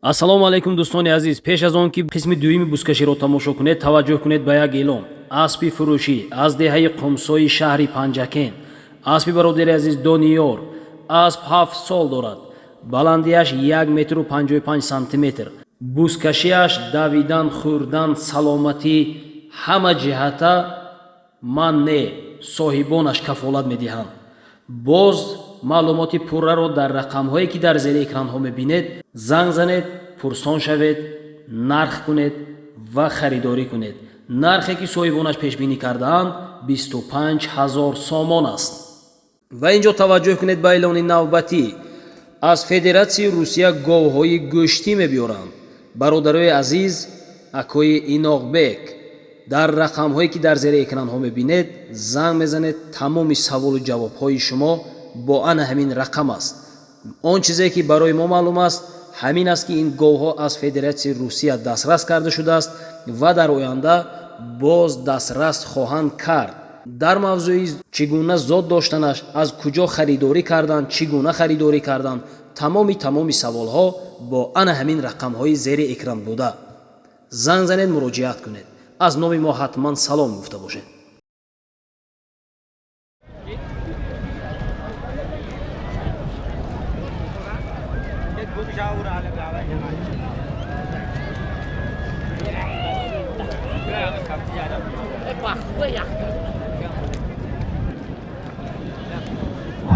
Ассалому алайкум, дӯстони азиз. Пеш аз он ки қисми дуюми бузкаширо тамошо кунед, таваҷҷӯҳ кунед ба як эълон. Аспи фурӯшӣ аз деҳаи Қумсои шаҳри Панҷакент, аспи бародари азиз Дониёр. Асп 7 сол дорад, баландиаш 1 метру 55 сантиметр, бузкашиаш, давидан, хӯрдан, саломатӣ, ҳама ҷиҳата ман не, соҳибонаш кафолат медиҳанд. Боз маълумоти пурраро дар рақамҳое, ки дар зери экранҳо мебинед, занг занед, пурсон шавед, нарх кунед ва харидорӣ кунед. Нархе, ки соҳибонаш пешбинӣ кардаанд, 25 000 сомон аст. Ва ин ҷо таваҷҷӯҳ кунед ба эълони навбатӣ. Аз Федератсияи Русия говҳои гӯштӣ мебиёранд. Бародарои азиз, акои Иноқбек, дар рақамҳое, ки дар зери экранҳо мебинед, занг мезанед. Тамоми саволу ҷавобҳои шумо бо ана ҳамин рақам аст. Он чизе, ки барои мо маълум аст, ҳамин аст, ки ин говҳо аз Федератсияи Русия дастрас карда шудааст ва дар оянда боз дастрас хоҳанд кард. Дар мавзӯи чӣ гуна зод доштанаш, аз куҷо харидорӣ кардан, чӣ гуна харидорӣ кардан, тамоми саволҳо бо ана ҳамин рақамҳои зери экран буда занг занед, муроҷиат кунед. Аз номи мо ҳатман салом гуфта бошед.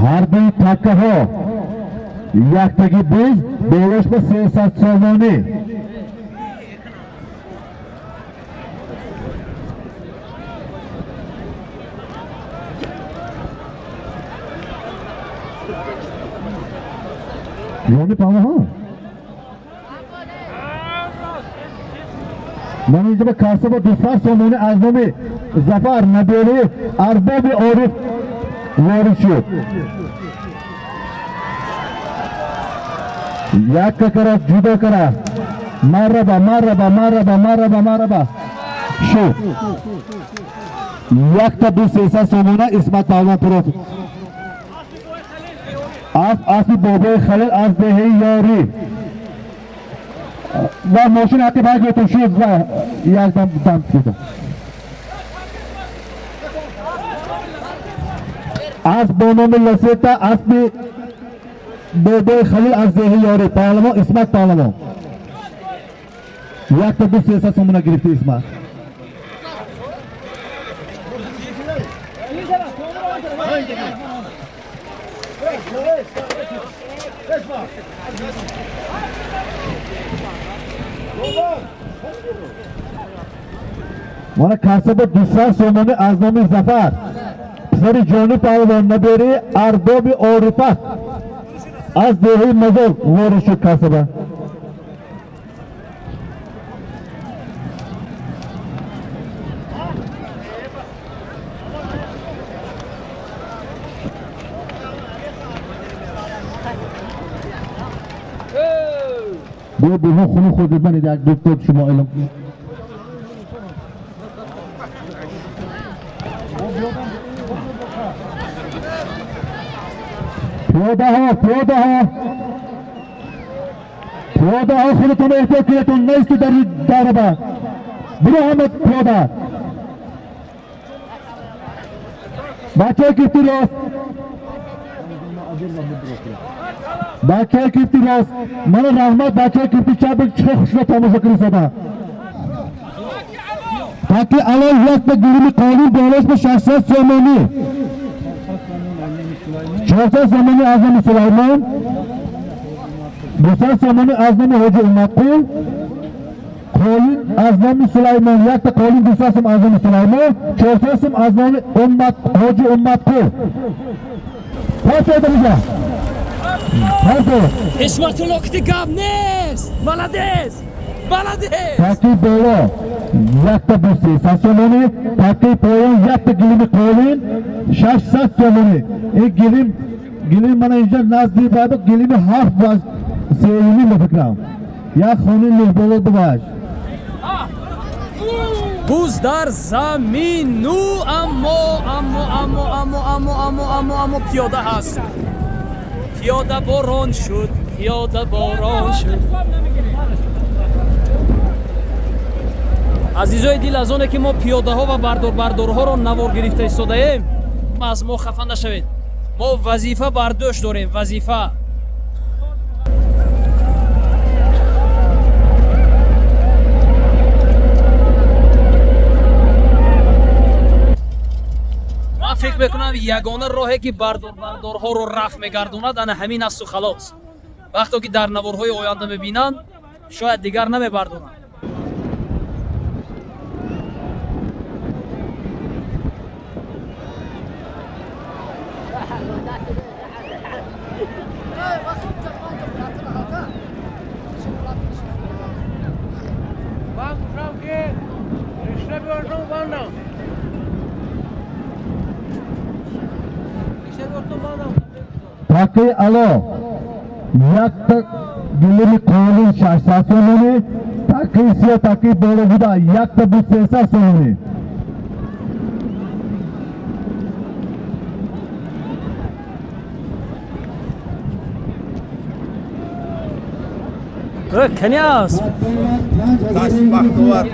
Ҳарби таккаҳо, яктаги буз болош ба 300 сомонӣ. Ёни палаҳо, ман инҷа ба касаба 200 сомонӣ аз номи Зафар, набери Арбоби Ориф, ворид шуд. Якка кара, ҷудо кара, марраба, марраба, марраба, марраба, марраба шуд. Якта ду 300 сомона, Исмат Павлонпуров. Асп, аспи Бобои Халил аз деҳаи Ёрӣ ва мошин ҳаққи байготон шуд ва якдам дам шуда. Асп бо номи Ласета, аспи Бобои Халил аз деҳаи Ёрӣ, паҳлавон Исмат Паҳлавон, якта ду 300 сомона гирифти, Исмат. Мана касаба 200 сомонӣ аз номи Зафар, писари Ҷони Паҳлавон, набери Арбоби Орифат, аз деҳаи Мазор ворид шуд касаба. Биё берун, хуни худ бибанед, як дуто шумо эълом. Пиёдаҳо, пиёдаҳо, пиёдаҳо, худатон эҳтиёт кунедтон, наисту дар дараба. Биро, ҳама пиёда. Бачаҳо, кифти рост, бачаҳои кифти рост, мана раҳмат. Бачаҳои кифти чап чӣ хушро тамошо кунисода. Таки ало, якта гулими қолин болош ба 600 сомонӣ, 400 сомонӣ аз номи Сулаймон, 200 сомонӣ аз номи Ҳоҷи Умадқул. Қолин аз номи Сулаймон, якта қолин 200 сом аз номи Сулаймон, 400 сом аз номи Уммат, Ҳоҷи Умматқул. Пас миша. Пас. Исматулло, ки гап нест, молодец, молодец. Таки боло якта бу 300 сомонӣ, таки поён якта гилими қолин 600 сомонӣ. Ин гилим, гилим мана инҷа назди баъд гилими ҳафт ва сеюми мефикрам. Як хони лӯҳболо буваш. Буз дар замину, аммо, аммо, аммо, аммо, аммо, аммо, аммо, аммо пиёда ҳаст. Пиёда борон шуд, пиёда борон шуд. Азизои дил, аз оне ки мо пиёдаҳо ва бардорбардорҳоро навор гирифта истодаем, аз мо хафа нашавед. Мо вазифа бар дӯш дорем, вазифа. Ман фикр мекунам, ягона роҳе ки бардорбардорҳоро рафт мегардонад, ана ҳамин асту халос. Вақто ки дар наворҳои оянда мебинанд, шояд дигар намебардоранд. Таки ало якта гилими қолин 600 сомонӣ, таки сиё, таки боло буда якта бу 300 сомонӣ. Кани аст? Бахтовар.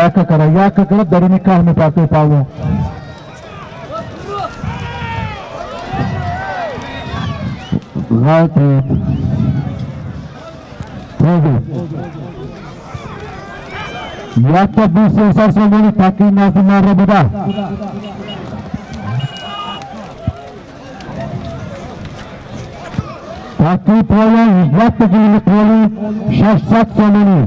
Яка кара, яка кара, даруни каҳ мепартои павло. Ғалтид. Тоза. Якта бу 300 сомонӣ, таки назди марра буда. Таки поён якта гилими қоли 600 сомонӣ.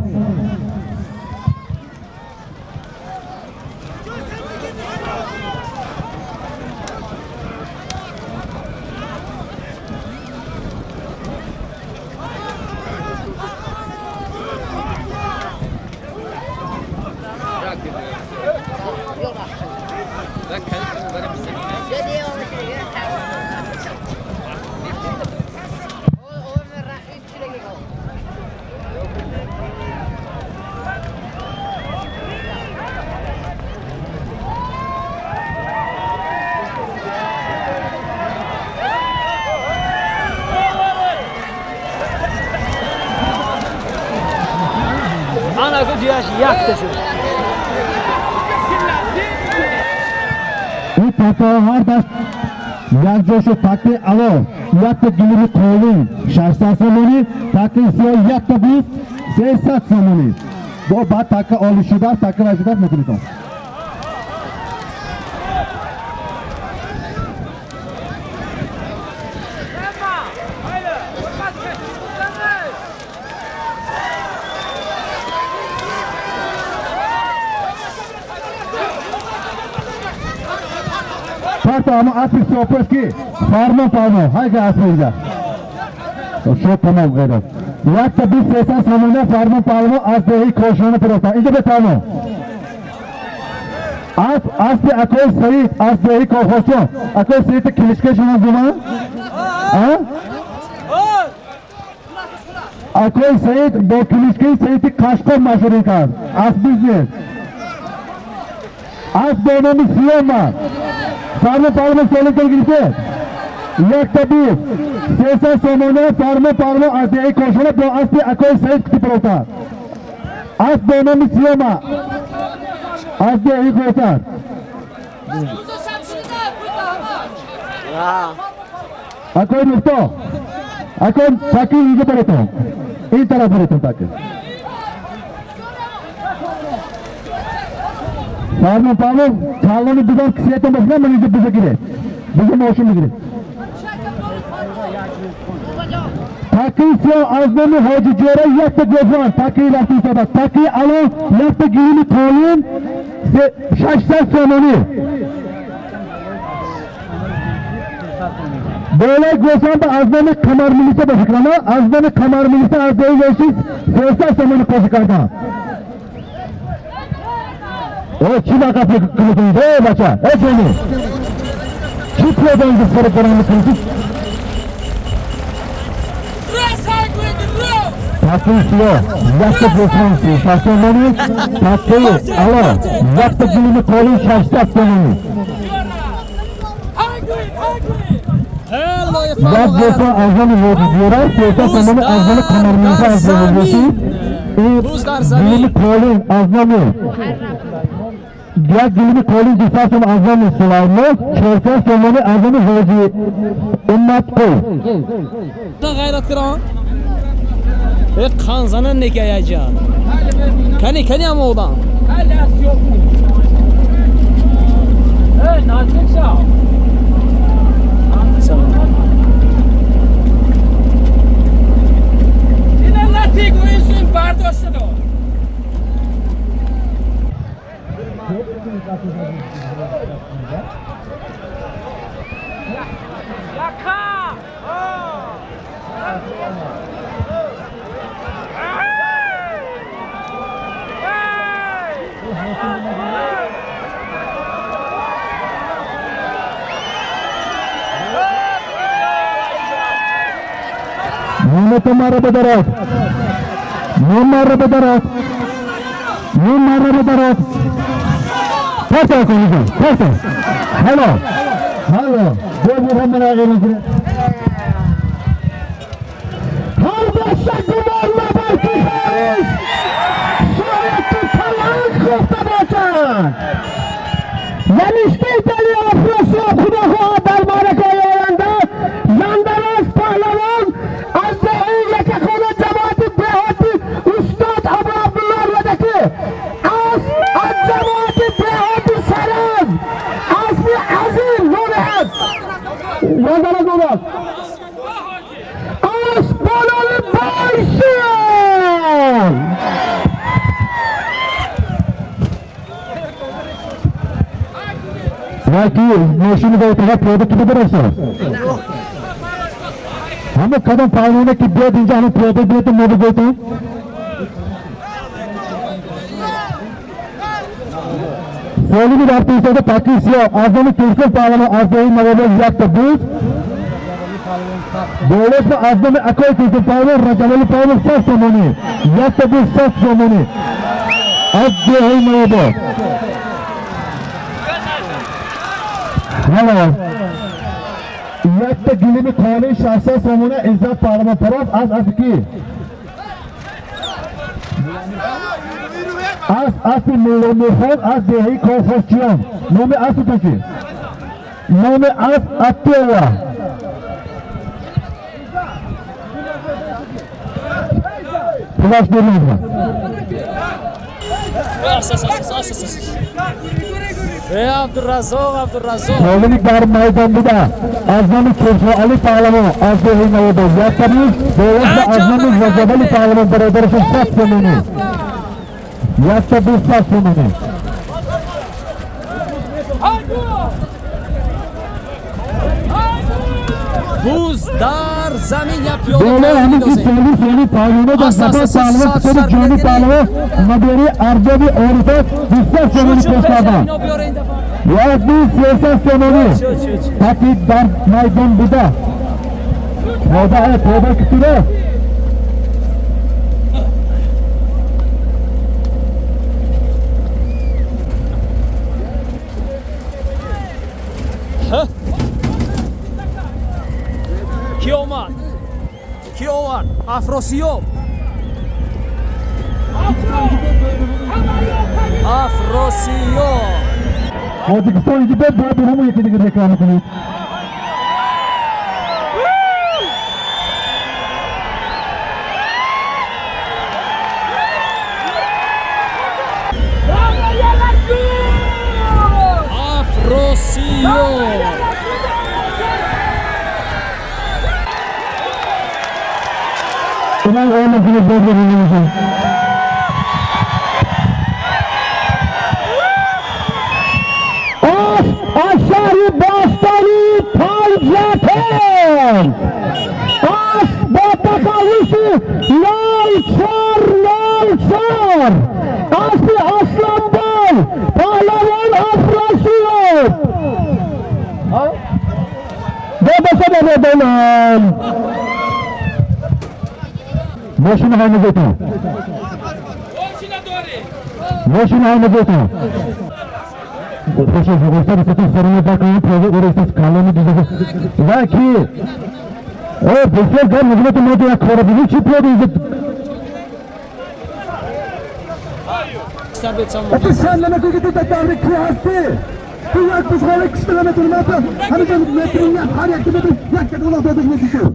Ана ҷояш якта шуд. Ин такаҳо ҳар даст якҷо шуд. Таки ало якта гилими қолин 600 сомонӣ, таки сиё якта буз 300 сомонӣ. Бо баъд така оли шудааст, така вай шудааст, метавонед. Парта, ама аспи сиёпӯш ки фармон фармон ҳайга аспи инҷа шо тамом ғайрат. Якта бист сесад сомона, фармон паҳлавон аз деҳи Кошона фироста. Инҷа бефармон. Асп аспи акои Саид аз деҳи Колхозчон. Акои Саид килишка шумо зума? Акои Саид бо килишкаи Саиди Қашқор машҳурӣ кард. Асп бизнес. Асп бо номи Сиёма. Фармон паҳлавон солитон гирифте. Якта бист 300 сомона, фармон паҳлавон аз деҳи Кошона бо аспи акои Саид кути фироста. Асп бо номи Сиёма аз деҳи Қосар. Акои Муфто, акои таки инҷа баретон, ин тараф баретон таки. Фармон паҳлавон калони бизан кисиятон бошад, ман инҷа биза гиред, биза мошин бигиред. Таки сиё аз номи Ҳоҷи Ҷора якта гӯсфанд таки рафта истодааст. Таки ало якта гилими қолин 600 сомонӣ. Болои гӯсфанд аз номи Қамармилиса ба фикрам, аз номи Қамармилиса аз деҳи Ёшис 300 сомонӣ қоши кардам. О, чӣ вақт кунед, э бача, э ҷони? Чӣ пиёда инҷо сари барам мекунед? Таки сиё якта гӯсфанд 300 сомонӣ, таки ало якта гилими қолин 600 сомонӣ. Як бӯса аз номи Ҳоҷиҷӯра, 300 сомонӣ аз номи Қамармирзо аз Ҳоҷиҷӯрӣ. Гилими қолин аз номи як гилими қолин 200 сом аз номи Сулаймон, 400 сомонӣ аз номи Ҳоҷи Умматқул. Ғайрат кирон. Қанзана некаяҷа. Кани кани ам одам. Наздик шав. Ина латик уисин бардошта дор. Номара бадарат. Номара бадарат. Паса кунед, паса. Ҳало. Ҳало. Бо Муҳаммад Ағир. Ҳар даста гумон мабар ки ҳарис шояд ту паланг хуфта бошад. Ва Афросиёб худо хоҳад дар маъракаи оянда Зандароз паҳлавон аз деҳаи Якахона ҷамоати деҳоти устод Абу Абдулло Рӯдакӣ аз ҷамоати деҳоти Сараз асби азим номи аст Зандароз ном аст асп бо номи Бойсиён. Яки мошини ба итоға пиёда ки бибараса? Ҳама кадом паҳлавоне ки биёд инҷа, ҳама пиёда биёд, мо бигӯйтон. Солими рафта истода паки сиёҳ аз номи Туркун паҳлавон аз деҳаи Навобод якта буз. Болошба аз номи акои Туркун паҳлавон Раҷабали паҳлавон 100 сомонӣ. Якта буз 100 сомонӣ. Аз деҳаи Навобод. Ҳало. Якта гилими қолин 600 сомона Иззат паҳлавон тараф аз аси ки? Аз аси Мулломурхон аз деҳаи Колхозчиён. Номи аси ту чи? Номи ас Аттова. Пулаш бермезма. Абдураззоқ, Абдураззоқ. Солимик дар майдон буда аз номи Куршоали паҳлавон аз деҳаи Навобод якта буз, болошба аз номи Раҷабали паҳлавон бародарашон 100 сомонӣ. Якта буз 100 сомонӣ. Буз дар замин як пиёда Боло ҳамин ки меандозем. Солим Солим паҳлавона дар Аста, сафар аста, паҳлавон сар, китоби сар, ҷони бигиред. паҳлавон набери арбоби орифа 200 сомонӣ Чу, чу, пеш пеш карданд. ино биёре ин дафъа. Як буз 300 сомонӣ. Чу, чу, чу. Паки дар майдон буда. Пода, пода кутура. Ки омад? Ки овард? Афросиёб. Афросиёб. Тоҷикистон инҷо бо бо яке дигар реклама кунед. Афросиёб. Инам омадини бозоринамошон. Ас аз шаҳри бостонии Панҷакент. Ас бо тахаллуси 0404. Аси Асланбой паҳлавон Афросиёб. Бобаса бободонам. Мошина ҳаймазетон. Мошина ҳаймазетон. Ва ки э бисёр гап мегӯяд, мо як кора бинем, чӣ пиёда инҷо. Сарбет сомонӣ. Ту шан намекунӣ, ки ту дар даври ки ҳастӣ? Ту як бузғола кишта наметавонӣ. Ман ҳамиҷа метри, ҳар як метр як ула додаш меси. Ту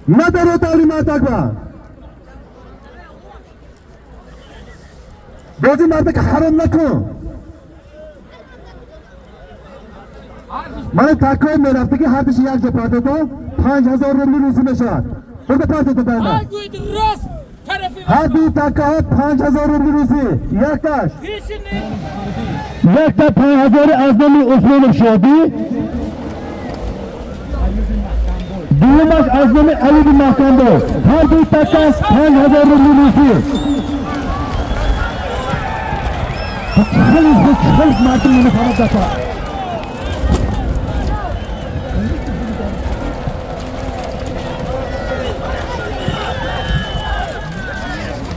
надаро даври мардакба бози мардак ҳаром накун. Мана такрор мерафта, ки ҳардуши як ҷо партото, 5000 рубли русӣ мешавад. Бурда партото дайма. Гӯйд рост тарафи. Ҳар дуи таккаҳо 5000 рубли русӣ. Якташ. Пешини. Якта 5000-и аз номи Усмонов Шодӣ, дуюмаш аз номи Аюби Маҳкамбой. Ҳар дуи такка 5000 рубли русӣ. Хеле хеле мардум намефаҳмад дафъа.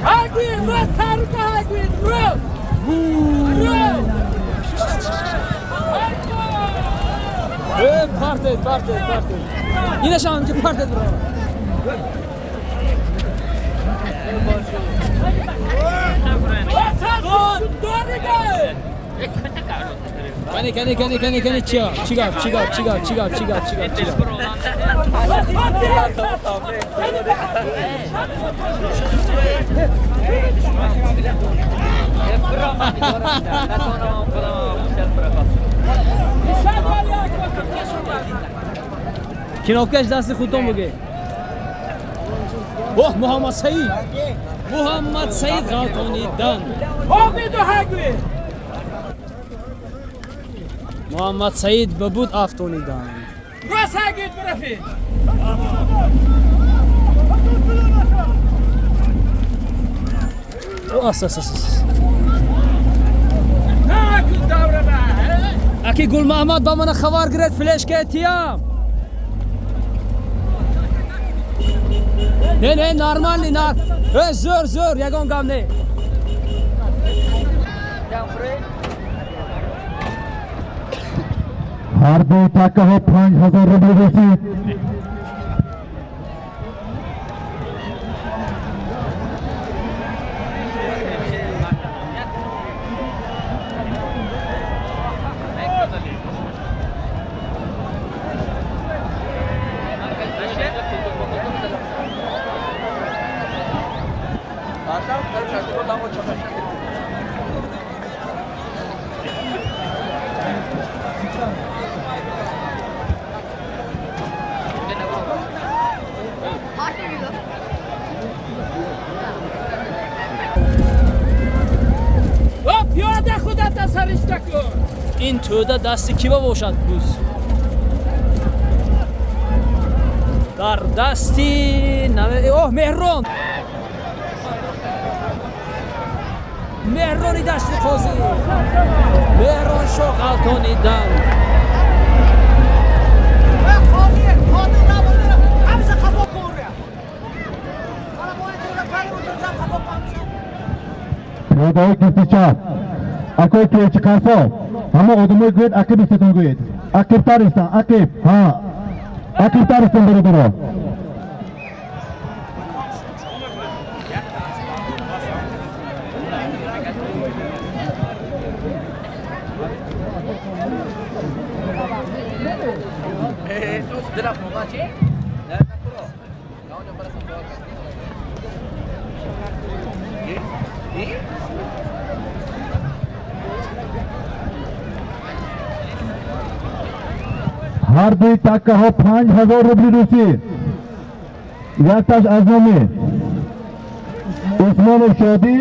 Ҳагӯйд рост тарука, ҳагӯйд рост. Рост. Э, партед, партед, партед. Инашам инҷо партед, бро. Доригай. Кани, кани, кани, кани, кани, чия? Чӣ гап, чӣ гап, чӣ гап, чӣ гап, чӣ гап, чӣ гап, чӣ гап? Кинопкаш дасти худтон буге. Оҳ, Муҳаммад Саид. Муҳаммад Саид ғалтонидан. Обиду ҳагӯйд. Муҳаммад Саид ба буд афтонидан. Рост ҳагӯйд, бирафи. Ас, ас, ас, ас. Накун давраба. Аки Гулмаҳмад ба мана хабар гиред, флешка тиям. Не, не, нормальный, нар. Э, зӯр, зӯр, ягон гап не. Ҳар дуи таккаҳо 5000 рубли русӣ. О, пиёда худата саришта кун. Ин тӯда дасти киба бошад? Буз дар дасти оҳ, Меҳрон, Меҳрони Дашти Қозӣ, Меҳрон шоҳ ғалтонидан. Пиёдаҳои гифтичап, акои кечи қассоб, ҳама одамои гӯед, ақиб истетон, гӯед, ақибтар истан, ақиб, ҳа, ақибтар истан, бародаро. Ҳар дуи таккаҳо 5000 рубли русӣ. Якташ аз номи Усмонов Шодӣ,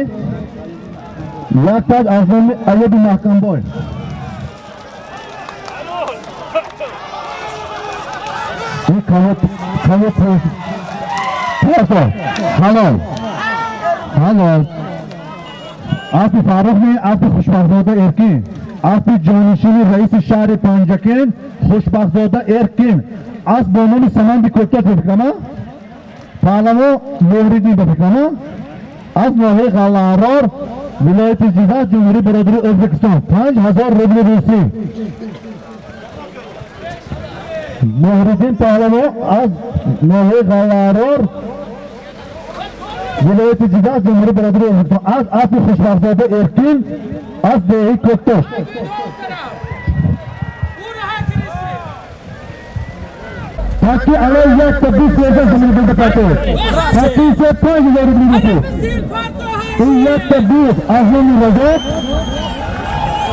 якташ аз номи Аюби Маҳкамбой. Ин каво пошо. Ҳалол, ҳалол. Аспи Фаррух не, аспи Хушбахтзода Эркин, аспи ҷонишини раиси шаҳри Панҷакент Хушбахтзода Эркин. Асп бо номи Саманди Кӯктош, ба фикрама, паҳлаво Муҳриддин, ба фикрама, аз ноҳияи Ғаллаарор. Вилояти Ҷизак, Ҷумҳурии бародари Ӯзбекистон, 5000 рубли русӣ. Муҳриддин Паҳлавон аз ноҳияи Ғаллаарор, вилояти Ҷизак, Ҷумҳурии бародари Ӯзбекистон, аз аспи Хушбахтзода Эркин аз деҳаи Кӯктош. Таки алай якта бист сеза сомонӣ буда пато. Таки се 5000 рубли русӣ. Ин якта бист аз номи Разоқ,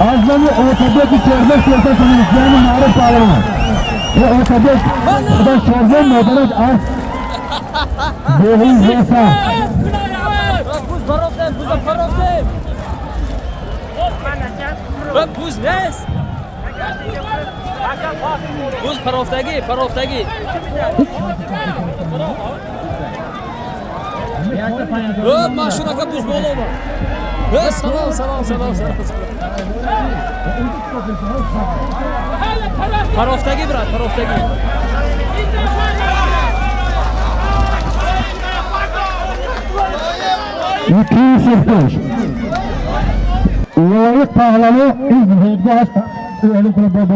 аз номи Отабеки Чорбек 300 сомонӣ, яъне Маъруф Паҳлавон. Ва Отабек худаш Чорбек, модараш аз деҳаи Зеса. Буз парофтем, буза парофтем. Буз нест. Буз парофтагӣ, парофтагӣ. Машурака буз боло ба. Салом, салом, салом, салом. Парофтагӣ, брат, парофтагӣ. Икки сирпӯш. Лоиқ Паҳлавон ин зодгоҳаш эълон кунад бо бо.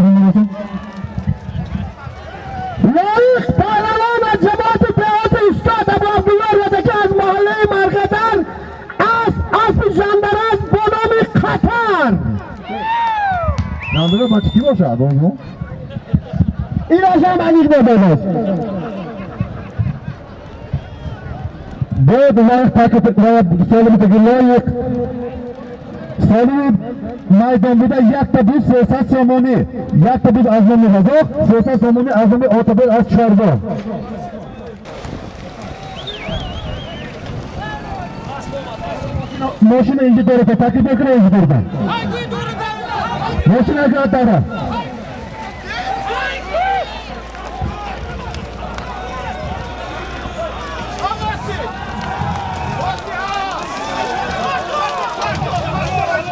Лоиқ Паҳлавон аз ҷамоати деҳоти устод Абуабдулло Рӯдакӣ аз маҳаллаи Марғадар, аспи жандараз бо номи Қатар. Жандараз бача кӣ бошад? Инашам аниқ медонад. Бояд лоиқ солимитаги лоиқ солими майдон буда якта буз 300 сомонӣ, якта буз аз номи Разоқ, 300 сомонӣ аз номи Отабек аз Чорбоғ. Мошина инҷа дорад, таклиф мекунад инҷа дорад. Мошина агар дорад.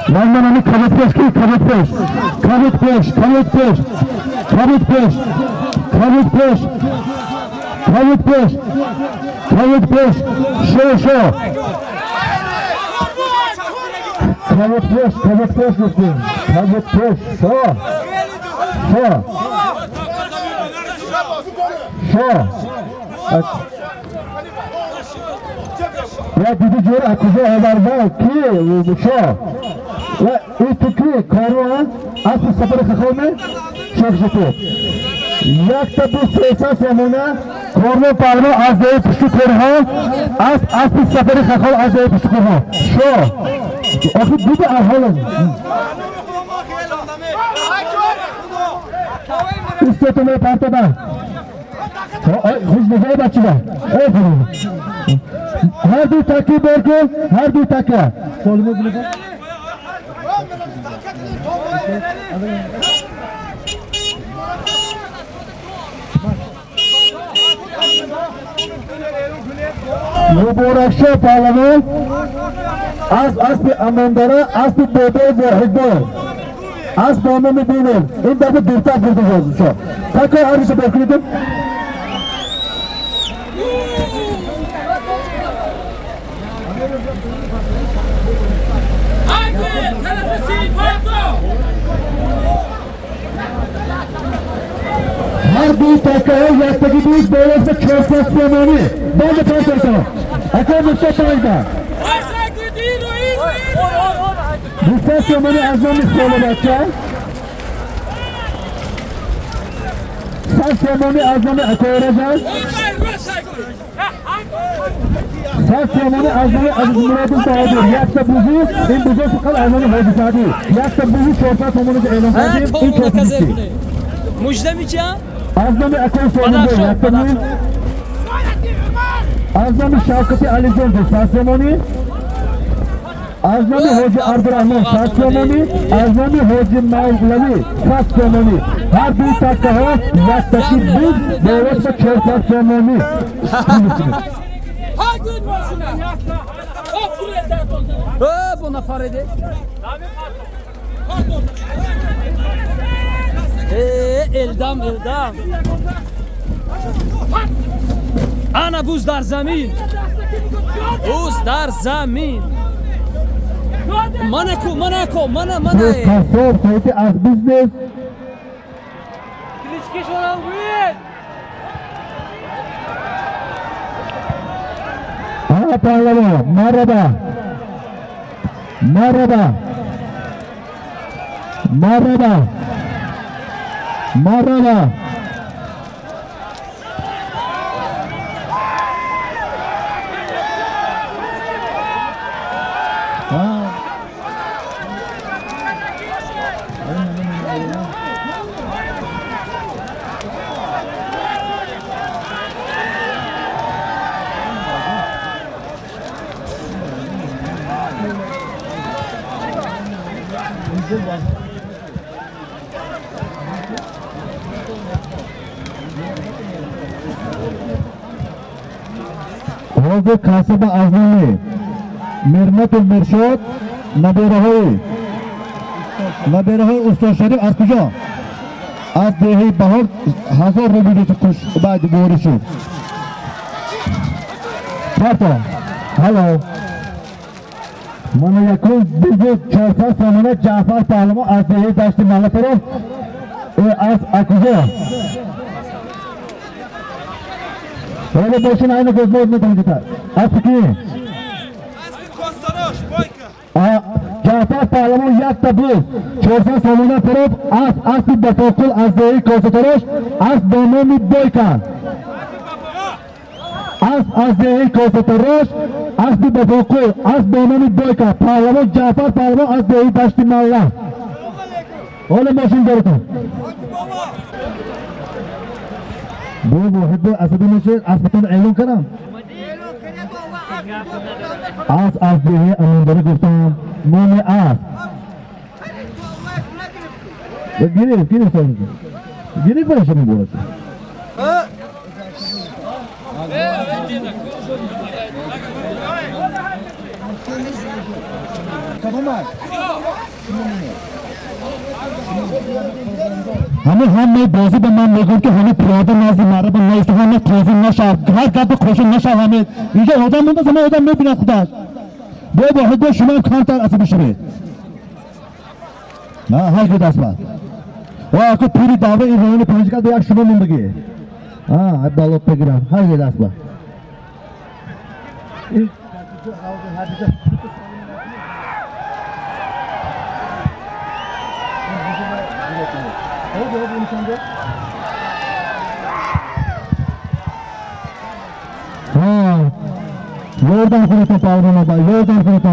Ман ами кабутпӯш ки кабутпӯш, кабутпӯш, кабутпӯш, кабутпӯш, кабутпӯш, кабутпӯш, кабутпӯш, шо шо. Кабутпӯш, кабутпӯш гуфтем. Кабутпӯш, шо. Шо. Шо. Я диди ҷур аз куҷо оварда ки шо. Ва ин ту ки корвон аспи сафари хахоме шохжиту. Якта ду 300 сомона корвон паҳлавон аз деҳаи пушти кӯрҳо, аз аспи сафари хахол аз деҳаи пушти кӯрҳо. Шо. Охи диди аҳолам. Истотумро партода. Хуш нигоҳ бачида. Офарин. Ҳар ду таки бор кун, ҳар ду така. Солимо билега. Муборакшо Паҳлавон аз аспи Амондара, аспи Бобои Воҳидбой, аз бо номи Бинор. Ин дафъа дуртар бурда шо. Така ҳар душа бор кунед. Ҳар ду такаҳо яктаги буз болоста 400 сомонӣ. Банда панҷ. Ака муста панҷда. 200 сомонӣ аз номи Солобача. 100 сомонӣ аз номи Акои Раҷаб. 100 сомонӣ аз номи Азизмуродов Баҳодур. Якта бузӣ, ин бузӣ фақат аз номи Ҳоҷи Саъдӣ. Якта бузӣ 400 сомонӣ эълон кардем. Ин 400. Мужда мича? Аз номи Акои Солимбой якта буз. Аз номи Шавкати Алиҷон 200 сомонӣ. Аз номи Ҳоҷи Абдураҳмон 100 сомонӣ. Аз номи Ҳоҷи Мавлавӣ 100 сомонӣ. Ҳар ду такаҳо яктаки буз болош ба 400 сомонӣ. Бо нафареде. Элдам, элдам. Ана буз дар замин. Буз дар замин. Мана ку, мана ку, мана, мана. Касоб соҳиби аз бизнес. Паҳлавон, марҳаба, марҳаба, марҳаба, марҳаба. ҳозир касаба аз номи Мирмату Миршод, набераҳои устод Шариф аз куҷо? Аз деҳаи Баҳор 1000 рубл куш баъд ворид шуд. Парто, ҳало. Мана якум бизу 400 сомона Ҷаъфар Паҳлавон аз деҳаи Дашти Маллафароз аз акуҷо? Ҳоло бошин айна гӯзмоз метавонед. Аз ки? Ҷаъфар Паҳлавон якта буз 400 сомона фурӯхт аз аспи Бафоқул аз деҳаи Косаторош, асп бо номи Бойка. Асп аз деҳаи Косаторош, аспи Бафоқул, асп бо номи Бойка. Паҳлавон Ҷаъфар Паҳлавон аз деҳаи Дашти Малла. ҳоло мошин доритон. Бо воҳид бо асабӣ мешавед, аспатон эълон кардам. Асп аз деҳаи Амондарӣ гуфтам, номи асп. Гирифт, гирифт, гирифт, боша меборад. ҳама ҳамаи бозӣ ба ман мегӯяд, ки ҳама пиёда назди марраба наиста, ҳама қозӣ нашав, ҳар гапи қошин нашав. Ҳаме инҷо одам мондааст, ҳама одам мебинад худаш. Бо воҳид бо шумо ҳам камтар асабӣ шавед. На ҳар гуд аст. Ва аку пири давра ин райони Панҷакент як шумо мондагӣ. Балот бигирам, ҳар гуд аст. Ёрдам кунед, паҳлавон оба, ёрдам кунед.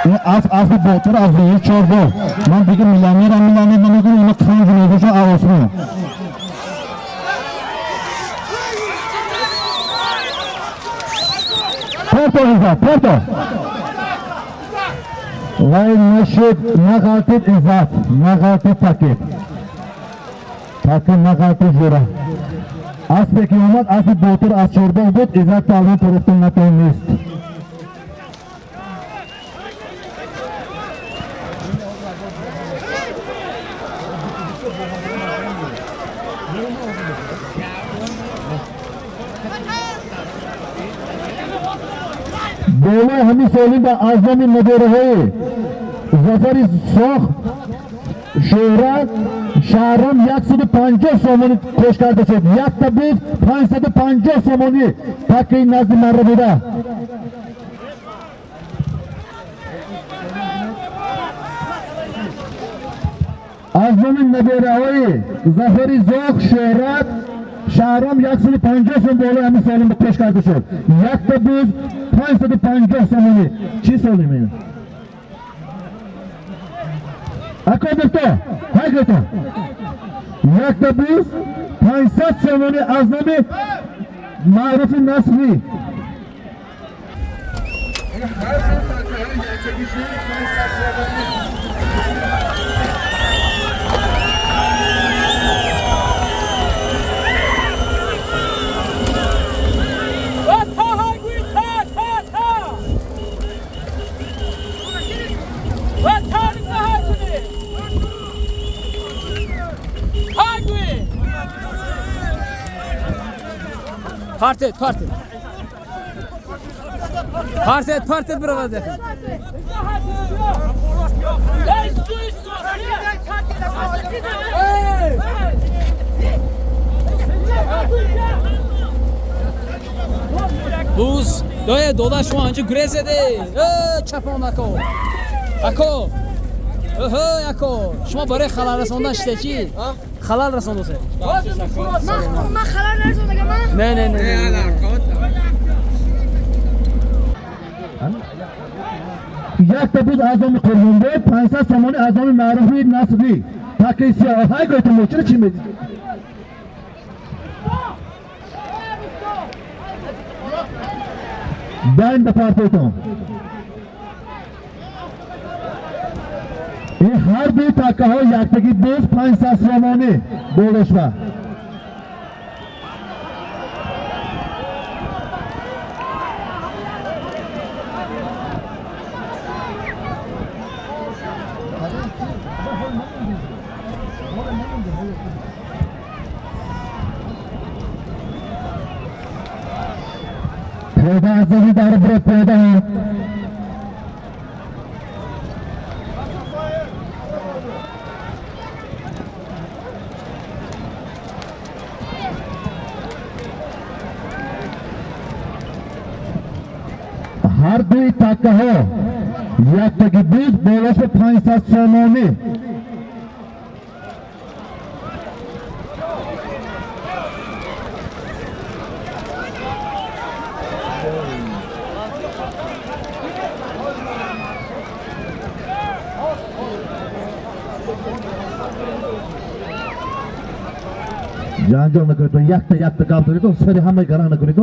Ин асп аспи ботир аз деҳаи Чорбоғ. Ман дига миллионерам, миллионер намекунам, ина қанҷ мезошам авосмон. Парто, Иззат, парто. Вай нашуд, нағалтид Иззат, нағалтид такиб. Такиб нағалтид ҷура. Аспе ки омад, аспи ботир аз Чорбоғ буд, Иззат паҳлавон фурӯхтан натавонист. Болои ҳамин солим ба аз номи набераҳои Зафари Сох Шӯҳрат Шаҳром 150 сомонӣ кош карда шуд. Якта буд 550 сомонӣ таки назди марра буда. Аз номи набераҳои Зафари Зох Шӯҳрат Шаҳром 150 сом болои ҳамин солим кош карда шуд. Якта буд 550 сомонӣ. Чӣ солим ин? Ако гуфто, ҳай гуфто. Якта буз 500 сомонӣ аз номи Маъруфи Насрӣ. Partet, partet. Партет, партет бировард. Буз, дое дода шумо анҷо гурезеде. Э, чапон ако. Ако. Оҳо, ако. Шумо барои халал расондан шиде чӣ? Халал расондосе. Ман халал нарасондагам, ман? Не, не, не. Якта буз аз номи Қурбонбой, 500 сомонӣ аз номи Маъруфи Насрӣ. Такаи сиёҳ. Ҳай гойтон чиро чӣ медиҳед? Байн ба партойтон. Ин ҳар дуи такаҳо яктаги буз 500 сомонӣ болошва. پیدا از زمین داره برو پیدا هم هر دوی تکه ها یک تکی بیز بالاش 500 سومانی. ҷанҷол накунед, якта якта гап занед, сари ҳамаи гаранг накунед.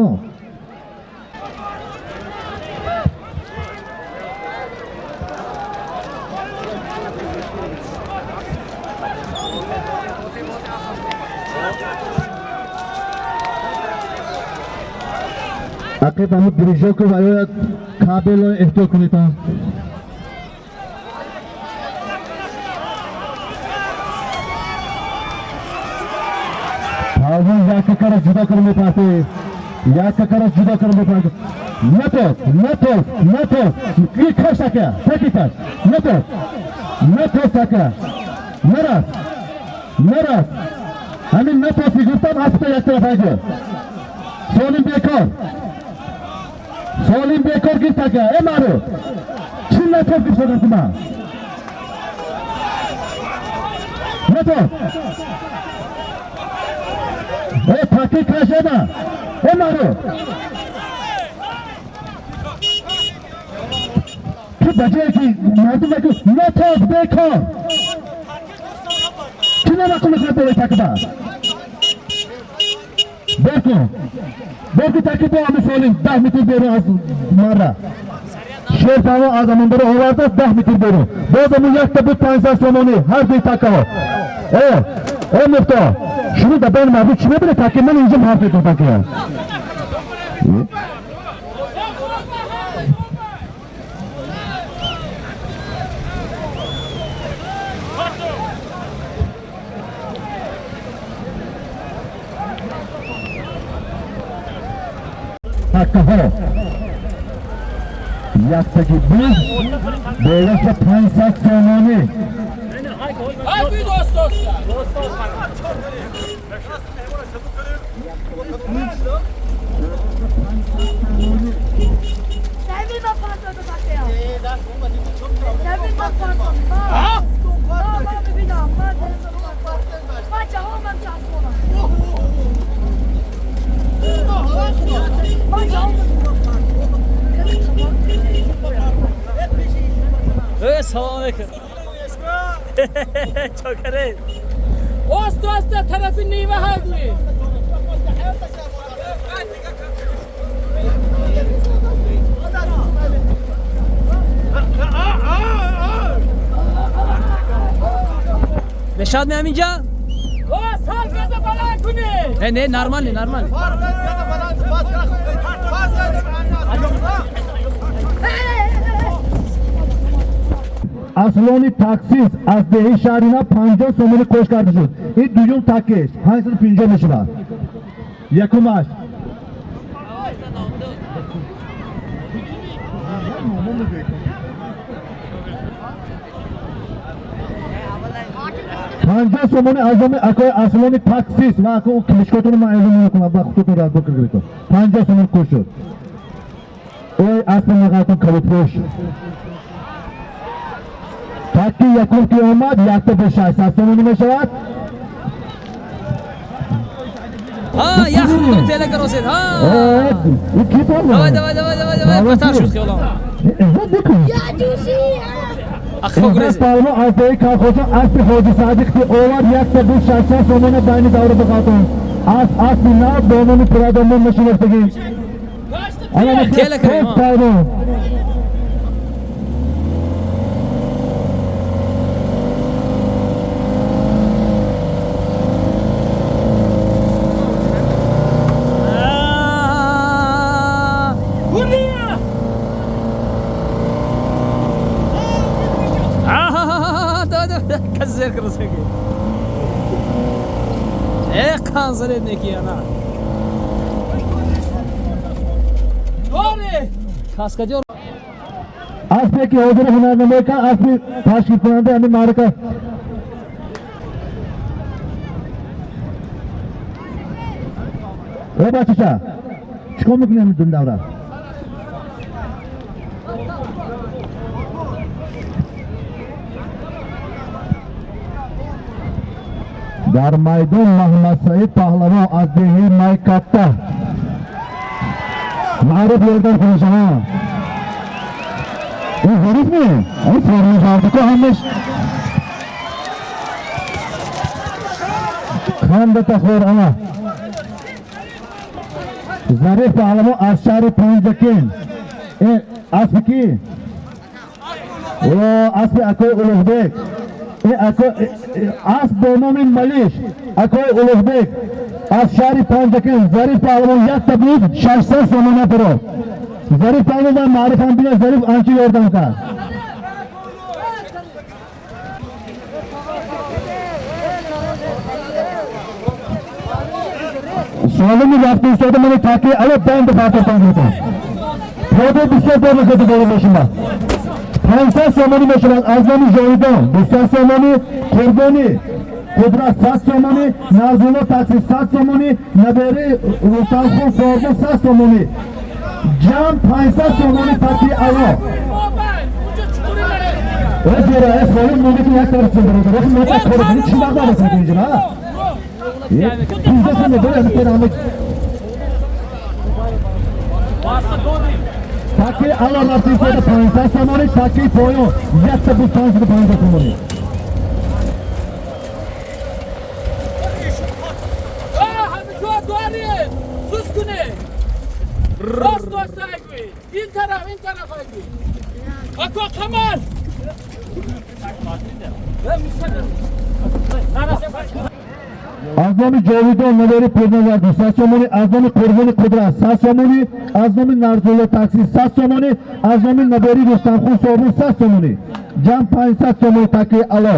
Ақиб ҳамун дирижоку ва ё кабело эҳтиёт кунед. Палвон як какара ҷудо кара мепартоед. Як какара ҷудо кара мепартоед. Натоз, натоз, натоз. Каш така, таки каш. Натоз. Натоз така. Нарас. Нарас. Ҳамин натози гуфтам аспа як тараф айгӯ. Солим бекор. Солим бекор гирд така. Э маъруф. Чӣ натоз гирифтадаси ман? Натоз. Э таки кашена. Э маъруф. Ту ба ҷое ки мардум мегӯ натоз бекор. Чӣ намақул мекунад болои такба? Бор кун. Бор кун таки бо ҳамин солим 10 метр берун аз марра. Шер палвон аз амондаро овардааст 10 метр берун. Боз ҳамун якта буд 500 сомонӣ ҳар дуи такаҳо. Э, э мухтор, шумо дар байни мардум чӣ мебинед? Таки ман инҷо ҳарф метавон такия. Такаҳо яктаги буз болоша 500 сомонӣ. Салом алейкум. Чокаре. Оста оста тарафи нива ҳагӯи. Мешад меам инҷа? О, сар газа баланд кунӣ. Не, не, нормально, нормально. Аслони таксист аз деҳи шаҳрина 50 сомонӣ қош карда шуд. Ин дуюм такиш 550 мешавад. Якумаш. 50 сомонӣ аз номи акои Аслони таксист ва ако клишкотонро ман эълон мекунам ва худтон разбор кардед. 50 сомон кӯш шуд. Ой аспи мағалтон калутпӯш. Таки якум ки омад якта бо 600 сомонӣ мешавад. Ҳа, як худтон тела каросед. Ҳа. Давай, давай, давай, давай, давай, батар шуд хиёлам. Иззат бикун. Я дӯси. Ахфо гурезед. Палмо аз деҳи Калхоҷа аспи Ҳоҷи Садиқ ки овард якта бу 600 сомона байни давра бихалтон. Асп аспи нав бо номи Пирадомон мешинохтагӣ. Тела карем. Палмо. Қанзаред неки ана. Каскадёр. Аспе ки ҳозир ҳунарнамоӣ кард, аспи ташкилкунандаи ҳамин маърака. О бачаша, чикор мекунӣ ҳамин дун давра? Дар майдон Маҳмадсаид паҳлавон аз деҳаи Майкатта. Маъруф ёрдам кунишаҳо. Ин зариф не? Ин формазардико ҳамаш ханда тахор ана. Зариф паҳлавон аз шаҳри Панҷакент. Ин аспи ки? О, аспи акои Улуғбек. Асп бо номи Малиш акои Улуғбек аз шаҳри Панҷакент. Зариф паҳлавон якта буд 600 сомона пиро. Зариф паҳлавон маърифам бина, Зариф анча ёрдам кард. Солими рафта истода мани таки ало банд фатотон гирифтам. Пода бисёр бор мекард боло мошина. 500 сомонӣ мешавад аз номи Ҷовидон, 200 сомонӣ, Қурбонӣ Қудрат 100 сомонӣ, Нарзулло такси 100 сомонӣ, Набери Рустамхон Сорбон 100 сомонӣ. Ҷамъ 500 сомонӣ таки ало. Э ҷера, э солим монда ки як тараф бародар. Охи мо та кор кунем, чӣ вақт нарасид инҷо, ҳа? 15 сомонӣ дорем, ҳамин ҳама. Таки ало рафти истода 500 сомонӣ, таки поён якта буд 550 сомонӣ. Сус кунед. Рост рост айгӯй. Ин тараф, ин тараф айгӯй. Ако Қамар. Аз номи Ҷовидон Навери Пирназар 200 сомонӣ, аз номи Қурбони Қудрат 100 сомонӣ, аз номи Нарзулло такси 100 сомонӣ, аз номи Набери Рустамхон Собун 100 сомонӣ. Ҷамъ 500 сомонӣ таки ало.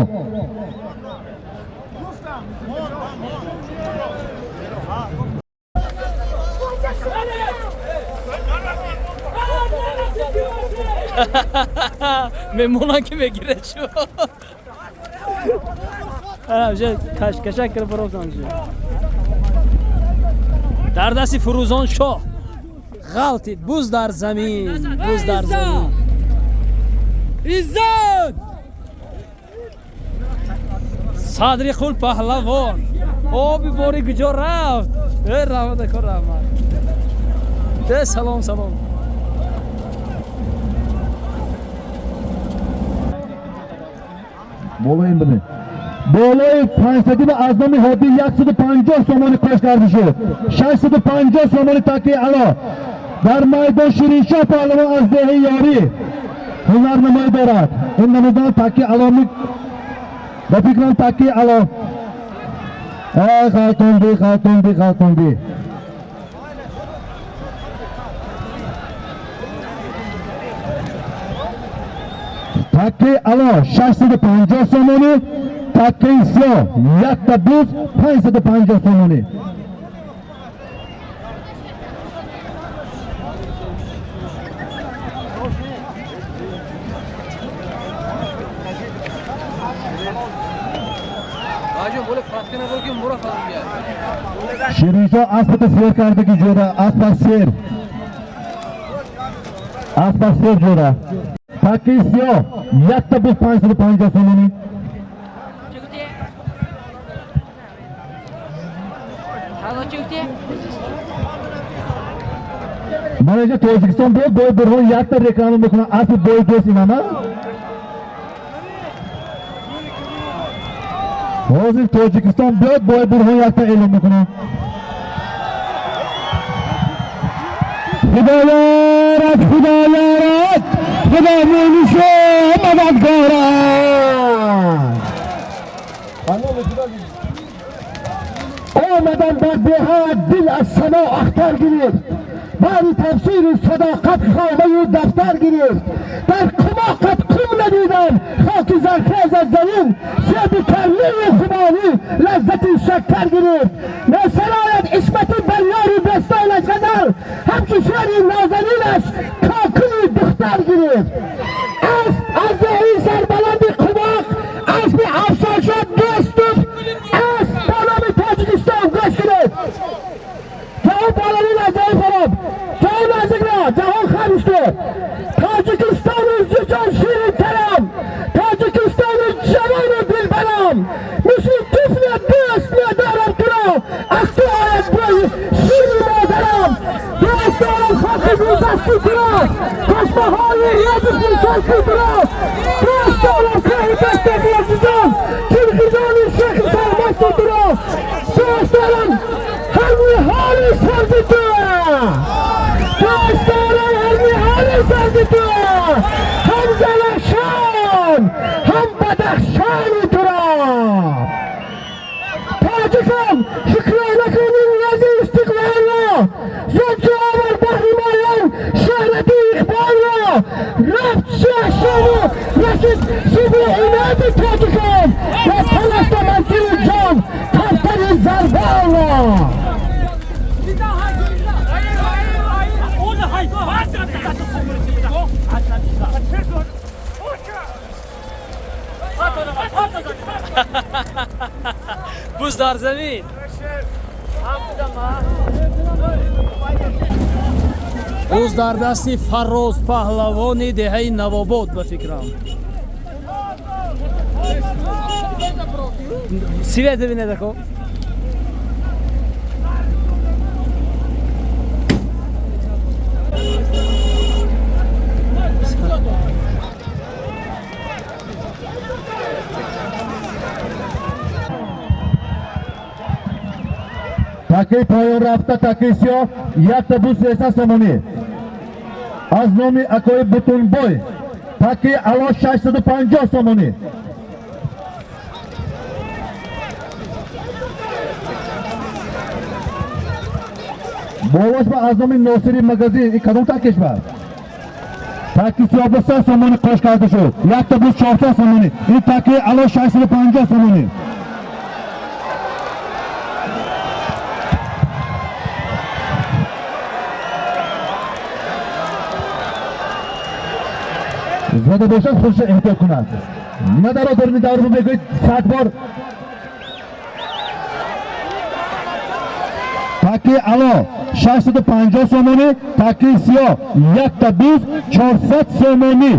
Мемонан ки мегирад шу. Кашкашак кара барофтан шу. Дар дасти Фурӯзон шоҳ ғалтид буз дар замин, буз дар замин. Иззат! Садри қул паҳлавон. Оби бори куҷо рафт? Э раҳмат ако, раҳмат. Э салом, салом. Болои ин бинед. Болои 500 ва аз номи Ҳодӣ 150 сомонӣ кош карда шуд. 650 сомонӣ таки ало. Дар майдон Шириншоҳ паҳлавон аз деҳаи Ёрӣ ҳунарнамоӣ дорад. Ин намудан таки ало ба фикрам таки ало. Ай халтунди, халтунди, халтунди. Таки ало 650 сомонӣ, таки сиёҳ якта буз 550 сомонӣ. Шириншо аспата сер кардаги ҷӯра, аспа сер. Аспа сер ҷӯра. Таки сиёҳ якта буз 550 сомонӣ. Мана инҷа Тоҷикистон биёд, бой Бурҳон якта реклама мекунад, аспи бой дӯст инама. Ҳозир Тоҷикистон биёд, бой Бурҳон якта эълон мекунад. Худо ёрад, Худо ёрад, Худо мунишу мададгорад. Омадам бар деҳа, дил аз само ахтар гирифт. Баъди тафсири садоқат хомаю дафтар гирифт. Дар қумоқат қум надидам, хоки зархез аз замин, себи карлию хумонӣ лаззати шаккар гирифт. Месарояд исмати барёри бестонаш ғазал, ҳамчу шери нозанинаш кокули духтар гирифт. Асп аз деҳи сарбаланди қумоқ, аспи афсоншо дӯстуф, асп ба номи Тоҷикистон гӯш кунед. Ҷаҳон паҳлавон аз ҷои хароб, ҷаҳон наздикро, ҷаҳон харишто. Тоҷикистони ҷон ширинтарам, Тоҷикистони ҷавону дилбарам, мисли тифле дӯст медорам туро, аз ту ояд бӯи шири модарам. Дӯст дорам хоки гулдасти туро, чашмаҳои ёби дилчасби туро. Дӯст дорам кӯҳи дасти азизон, киргизони шехи сармасти туро. Дӯст дорам ҳар ниҳоли сабзи ту, дӯст дорам ҳар ниҳоли сабзи ту, ҳам Залахшон, ҳам Бадахшони туро. Тоҷикам, шукрона кунем рази истиқлолро, зодки овар баҳри моён шӯҳрати иқболро. Рафт шаҳшону расид субҳи иноди тоҷикон, ва таласта манзили ҷон кавтари зарболро. Буз дар замин. Буз дар дасти Фарроз паҳлавони деҳаи Навобод ба фикрам. Свет бинед ако. Такаи поён рафта, такаи сиёҳ якта буз 300 сомонӣ. Аз номи акои Бутунбой такаи ало 650 сомонӣ. Болош ба аз номи Носири магазин и кадом такиш ба? Таки сиёҳ бо 100 сомонӣ қош карда шуд. Якта буз 400 сомонӣ. Ин такаи ало 650 сомонӣ. Зада бошад худша эҳтиёт кунад. На дар одарни давр мегӯед 100 бор. Таки ало 650 сомонӣ, таки сиёҳ якта буз 400 сомонӣ.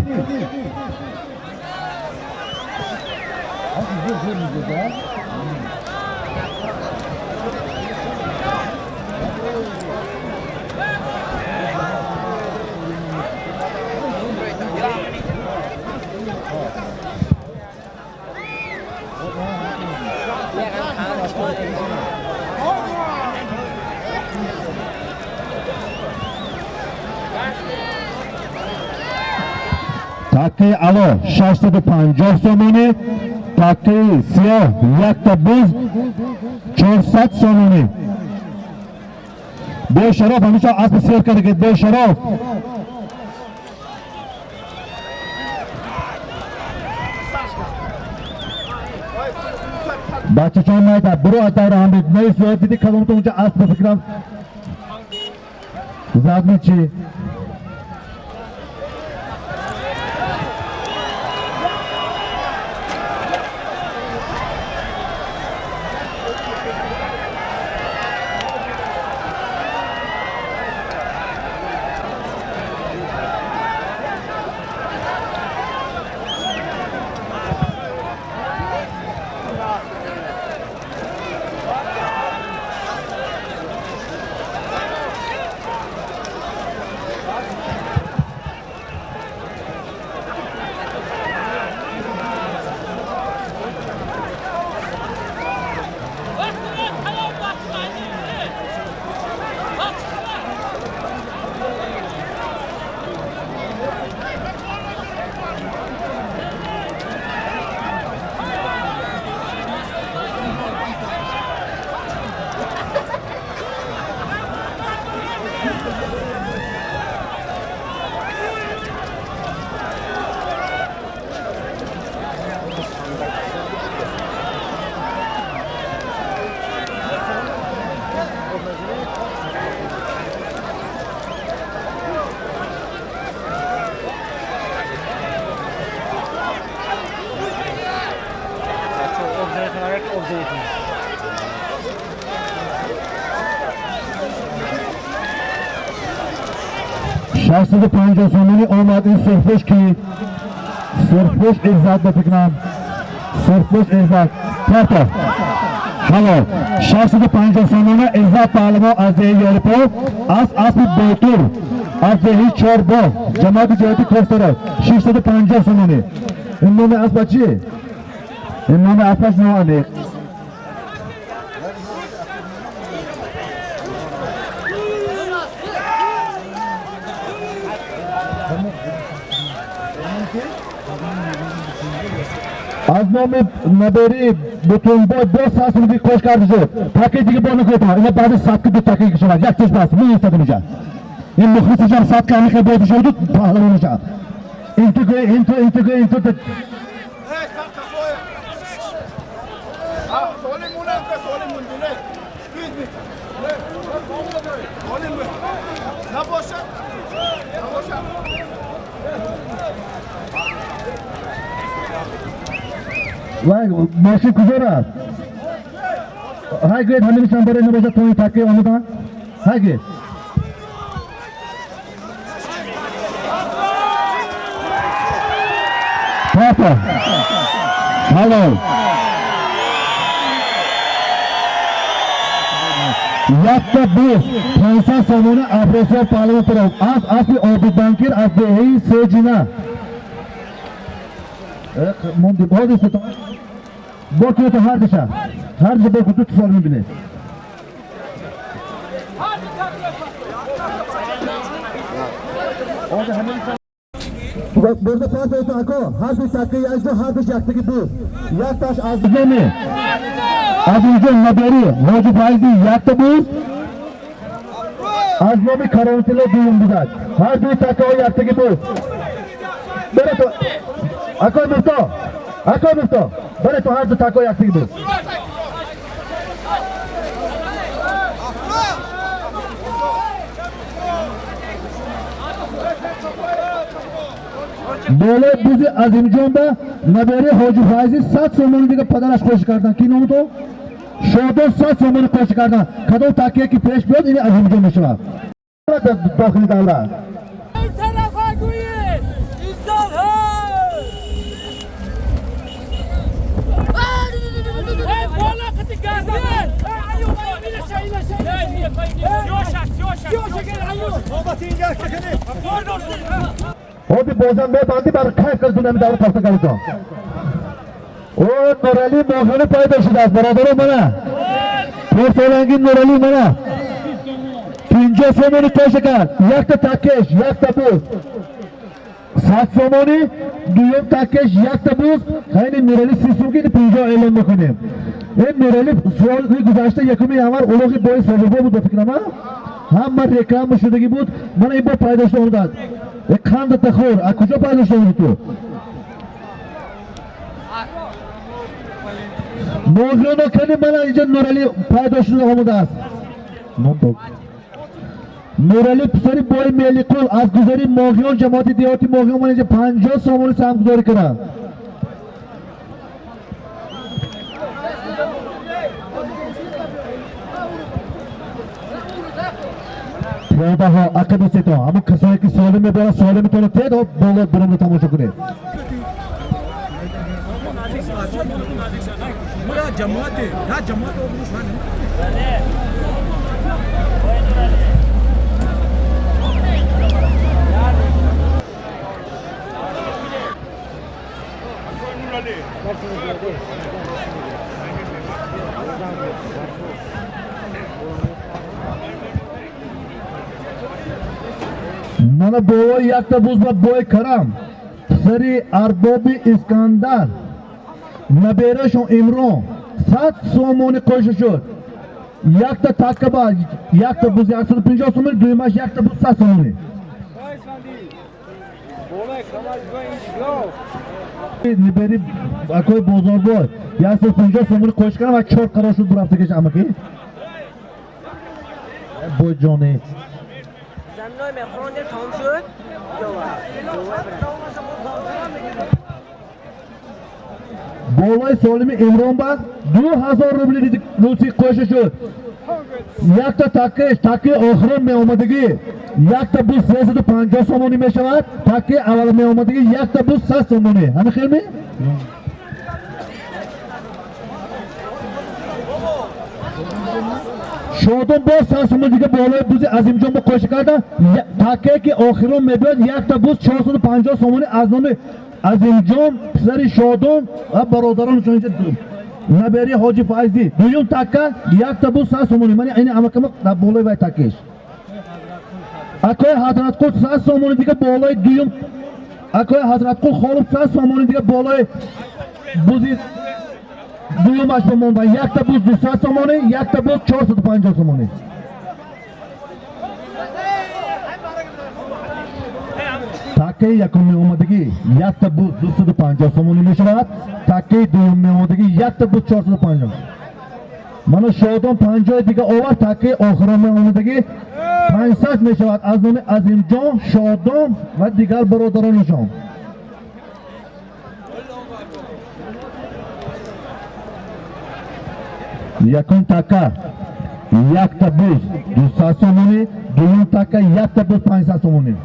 Такаи ало 650 сомонӣ, такаи сиёҳ якта буз 400 сомонӣ. Бешароф ҳамеша аспи сер карда, бешароф. Бачачон майда, биро аз давра ҳам бид. Нест, диди каломто унҷа асп ба фикрам. Задми чи? 650 сомонӣ омад. Ин сурхпӯш ки сурхпӯш иззат ба фикрам, сурхпӯш иззат парто ҳалол. 650 сомона иззат паҳлавон аз деҳи Ёрипов, аз аспи Ботур аз деҳи Чорбоғ, ҷамоати ҷояти Кофтара. 650 сомонӣ. Ин номи аспа чи? Ин номи аспаш ноаниқ. Аз номи набери Бутунбой бо 100 сомонӣ кош карда шуд. Таки дига бо накунед, ина баъди садки ду таки шавад, як чиз бас меистад инҷа. Ин мухлисашам садка ҳамихе бозӣ шуду паҳлавон мешавад. Инту гӯй, инту, инту гӯй, инту. Вай, мошин куҷо рафт? Ҳай гӯед, ҳаминашам барои набошад то ин таки омадан? Ҳай гӯед. Папа. Ҳалол. Якта буз 500 сомона Афросиёб паҳлавон пиров аз аспи Обидбанкир аз деҳаи Сеҷина. Монди ҳодиса то бо кунед ҳар диша. Ҳар диша бо кунед, ду сол мебинед. Бурда пас ако ҳар ду таки як ҷо, ҳар душ яктаги буз. Якташ аз номи аз инҷо набери Ҳоҷи Файзи якта буз, аз номи Кароматилло дуюм бузад. Ҳар дуи такаҳо яктаги буз. Бере то акои муфто, акои муфто, бере то ҳар ду такаҳо яктаги буз. Болои бузи Азимҷон ба набери Ҳоҷи Файзи 100 сомонӣ дига падараш қош кардан. Ки номи то? Шодо 100 сомонӣ қош кардан. Кадом такия ки пеш биёд, ини Азимҷон мешавад. Дохили давлат. Ин тарафа гӯед! Иззат ҳей! Бола қити газан! Ҳоди бозам мебандӣ бар кайф кард дунами давра пахта кардон. О, Нурали моҳона пайдо шудааст, бародарон мана. Порсоланги Нурали мана. 50 сомонӣ коша кард. Якта такеш, якта буз. 100 сомонӣ, дуюм такеш, якта буз. Хайни Нурали 30 сомонӣ 50 эълон мекунем. Ин Нурали соли гузашта 1 январ улоғи бои собиқо буд, ба фикрам, ҳама реклама шудагӣ буд. Мана ин бо пайдо шуда омадааст. Қанда тахор, аз куҷо пайдо шуда омадӣ ту? Мозиёно кани мана инҷа Нурали пайдо шуда омадааст. Нурали писари бои Мелиқул аз гузари Моғиён, ҷамоати деҳоти Моғиён, мана инҷа 50 сомонӣ саҳмгузорӣ карданд. Пиёдаҳо ақиби сето, ҳамон касое ки солим мебаранд, солим метавонад тед боло биромда тамошо кунед. Мана болои якта буз ба бои Карам писари Арбоби Искандар наберашон Имрон 100 сомонӣ қоша шуд. Якта такка ба якта буз 150 сомонӣ, дуюмаш якта буз 100 сомонӣ. Нибери акои бозорбой 150 сомонӣ қош кардам ва 4 қарор шуд бурафтагиш амаки. Бой ҷони. Болои солими Имрон ба 2000 рубли русӣ қоша шуд. Якта таккаи таккаи охирон меомадагӣ якта буз 350 сомонӣ мешавад, таккаи аввал меомадагӣ якта буз 100 сомонӣ. Ҳамин хел ми? Шодон боз 100 сомонӣ дига болои бузи Азимҷон бо қоша карда, таккае ки охирон мебиёд якта буз 450 сомонӣ аз номи Азимҷон, писари Шодон ва бародаронашон инҷа набери Ҳоҷи Файзӣ. Дуюм такка якта буз 100 сомонӣ. Мани ини амакама дар болои вай таккаш. Акои Ҳазратқул 100 сомонӣ дига болои дуюм, акои Ҳазратқул Холов 100 сомонӣ дига болои бузи дуюмаш бимонда. Якта буз 200 сомонӣ, якта буз 450 сомонӣ. Таккаи якум меомадагӣ якта буз 250 сомонӣ мешавад, таккаи дуюм меомадагӣ якта буз 450. Мана Шодон 50 дига овард, таккаи охирон меомадагӣ 500 мешавад аз номи Азимҷон, Шодон ва дигар бародаронашон. Якум такка якта буз 200 сомонӣ, дуюм такка якта буз 500 сомонӣ.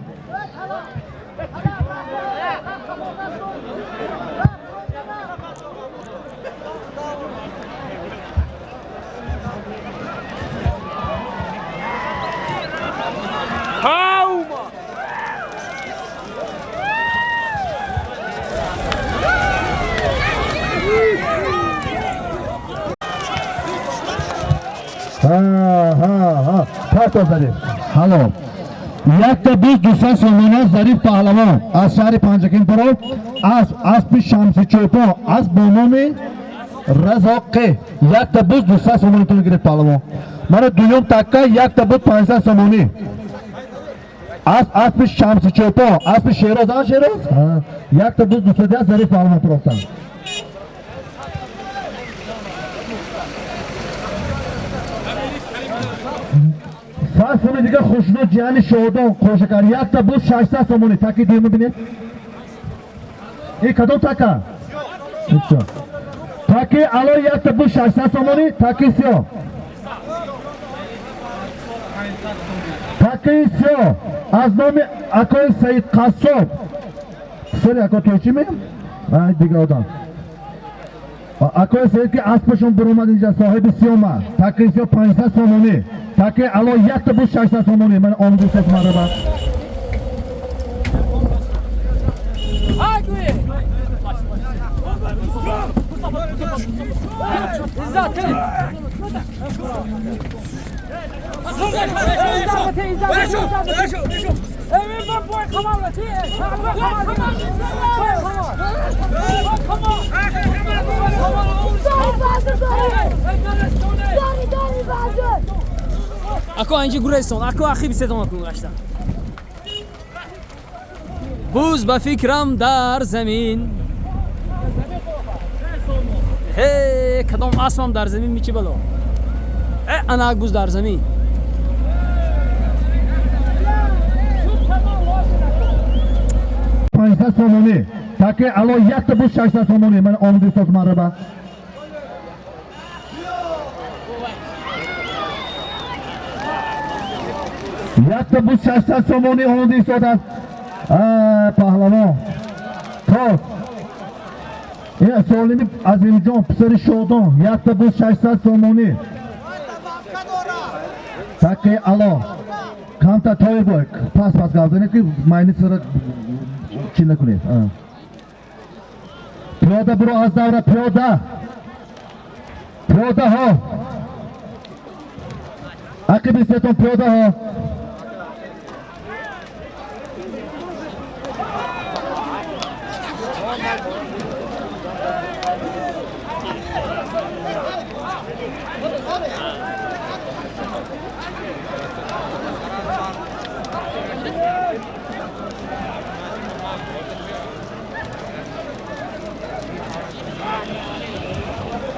Ха, парто Зариф. Ҳало. Якта буз 200 сомона Зариф паҳлавон аз шаҳри Панҷакент паро, аз аспи Шамси Чӯпон, аз бо номи Разоқе. Якта буз 200 сомонӣ тун гирифт паҳлавон. Мана дуюм такка якта буз 500 сомонӣ. Аз аспи Шамси Чӯпон, аспи Шероз, а Шероз? Якта буз 200 Зариф паҳлавон парофтанд. 100 сомонӣ дига Хушнуд ҷияни Шодон қоша кард. Якта буз 600 сомонӣ. Таки дуюм бибинед. Ин кадом така? Таки ало якта буз 600 сомонӣ, таки сиёҳ. Таки сиёҳ аз номи акои Саид Қассоб. Сери ако тӯй чӣ меям? Ай дига одам. Акои Саид ки аспашон буромад инҷа соҳиби сиёма. Таки сиёҳ 500 сомонӣ. Таки ало якта буз 600 сомонӣ. Ман омаду сес марҳабат. Ако инҷи гурестон, ако ахи бисетон кун гашта. Буз ба фикрам дар замин. Ҳе, кадом асмам дар замин мичи бало. Э, анак буз дар замин. 500 сомонӣ. Таки ало якта буз 600 сомонӣ. Ман омаду сос марҳабат. Якта буз 600 сомонӣ омаду истодааст. Паҳлавон. Тос. Ин Солими Азимҷон, писари Шодон, якта буз 600 сомонӣ. Таки ало. Камта той бой. Пас пас гап занед ки майни сара чӣ накунед. Пиёда биро аз давра, пиёда. Пиёдаҳо. Ақиби сетон пиёдаҳо.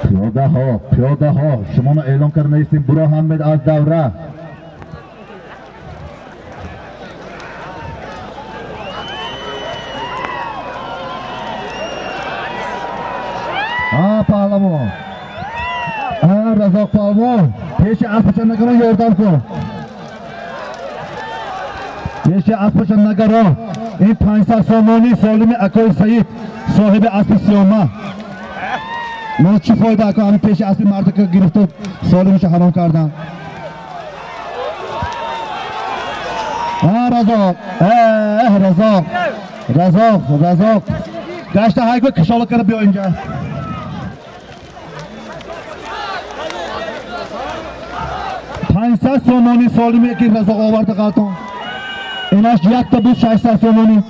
Пиёдаҳо, пиёдаҳо, шуморо эълон карда наистем, буро ҳамед аз давра. Паҳлавон. Разоқ палвон, пеши аспаша нагарон ёрдам кун. Пеши аспаша нагарон. Ин 500 сомонӣ солими акои Саид, соҳиби аспи сиёма. Мо чӣ фоида ако ҳамин пеши аспи мардака гирифту солимиша ҳаром кардан. Разоқ, Разоқ, Разоқ, Разоқ. Гашта ҳайгӯ кишола кара биё инҷа. 500 сомонӣ солиме ки Разоқ оварда қалтон. Инаш якта буд 600 сомонӣ.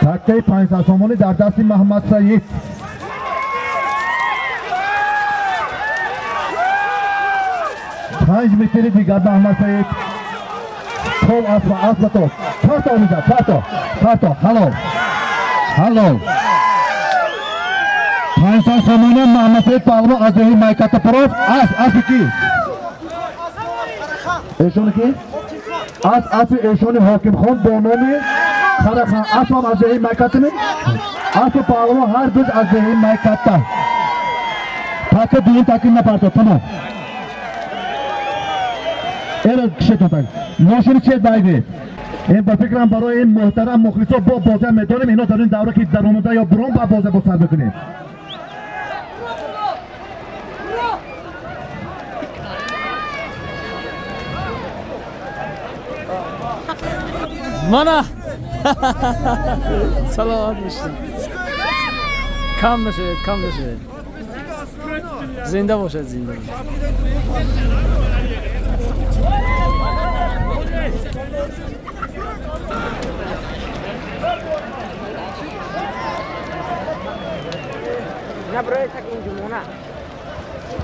Таккаи 500 сомонӣ дар дасти Маҳмад Саид. 5 метри дигар Маҳмад Саид. Тоб аспа, аспа тоб. Чорто омиза, чорто, чорто, ҳалол, ҳалол. 500 сомонӣ Маҳмад Саид паҳлавон аз деҳи Майкатапаров. Асп, аспи ки? Эшони ки? Асп, аспи эшони Ҳокимхон бо номи Харахан. Аспам аз деҳи Майкатами? Аспи паҳлавон ҳар душ аз деҳи Майкатта. Такка дуюм такки напарто, тамом. Эра кишетон так. Ношини чед байгӯед. Ин ба фикрам барои ин муҳтарам мухлисо бо бозиам медонем, ино дар ин давра ки даромада ё бурон ба бозия бо сар мекунем. Мана саломат бошед. Кам нашавед, кам нашавед. Зинда бошед, зинда бошед.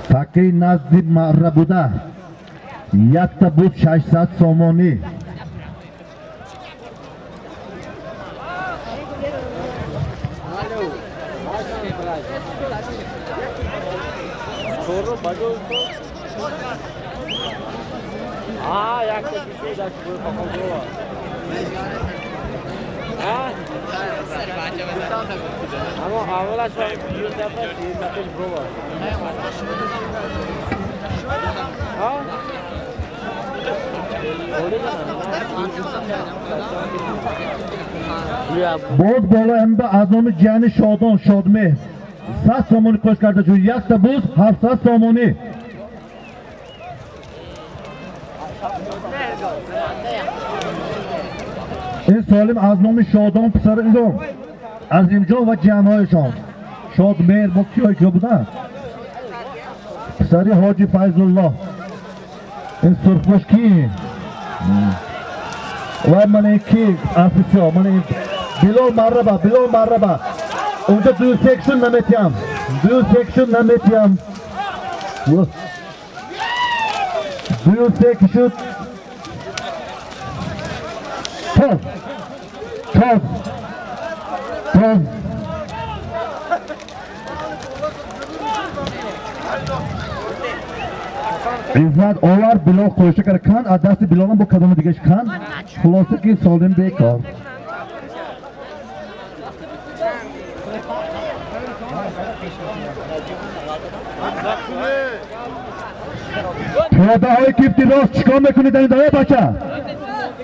Таккаи назди марра буда якта буд 600 сомонӣ. Боз боло ҳамба аз номи ҷияни Шодон Шодмеҳр 100 сомонӣ кош карда шуд. Якта буз 700 сомонӣ. Ин солим аз номи Шодон писари Илом Азимҷон ва ҷиянҳояшон. Шодмеҳр бо киё киё буданд? Писари Ҳоҷи Файзуллоҳ. Ин сурхпӯш ки? Ва ман ин ки? Афисиё, ман ин Билол марраба, Билол марраба. Унҷа ду секшн наметиям. Ду секшн наметиям. Ду секшн. Тоз. Тоз. Тоз. Иззат овар Билол қӯша кард. Кан аз дасти Билолам бо кадоми дигаш кан. Хулоса ки солим бекор. Пиёдаҳои кифти рост чикор мекунед дар ин давра бача?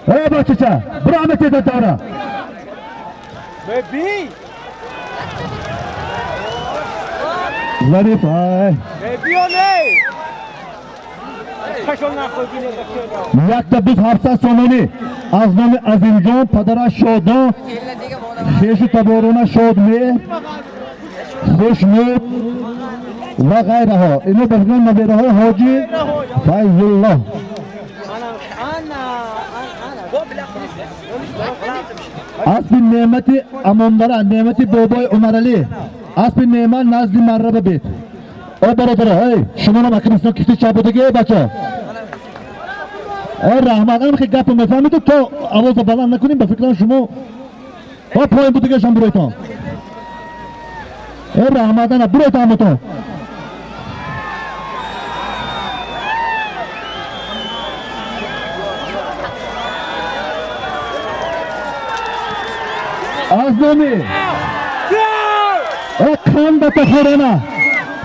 Э бачача, биро ҳама теза давра. Зариф, ай. Якта буз 700 сомонӣ аз номи Азимҷон, падараш Шодон, хешу таборона Шодмеҳр, Хушнуд ва ғайраҳо. Ино ба фикрам набераҳои Ҳоҷи Файзуллоҳ. Аспи неъмати Амондара, неъмати бобои Умаралӣ. Аспи неъмат назди марраба бед. О бародаро, эй, шумонам акрисно кифти чап будагӣ, эй бача. Эй раҳмат, ам хе гапо мефаҳмиду то овоза баланд накунем, ба фикрам шумо о поин будагиашам буройтон. Раҳматана бироед ҳаматон. Аз номи қандата хӯрана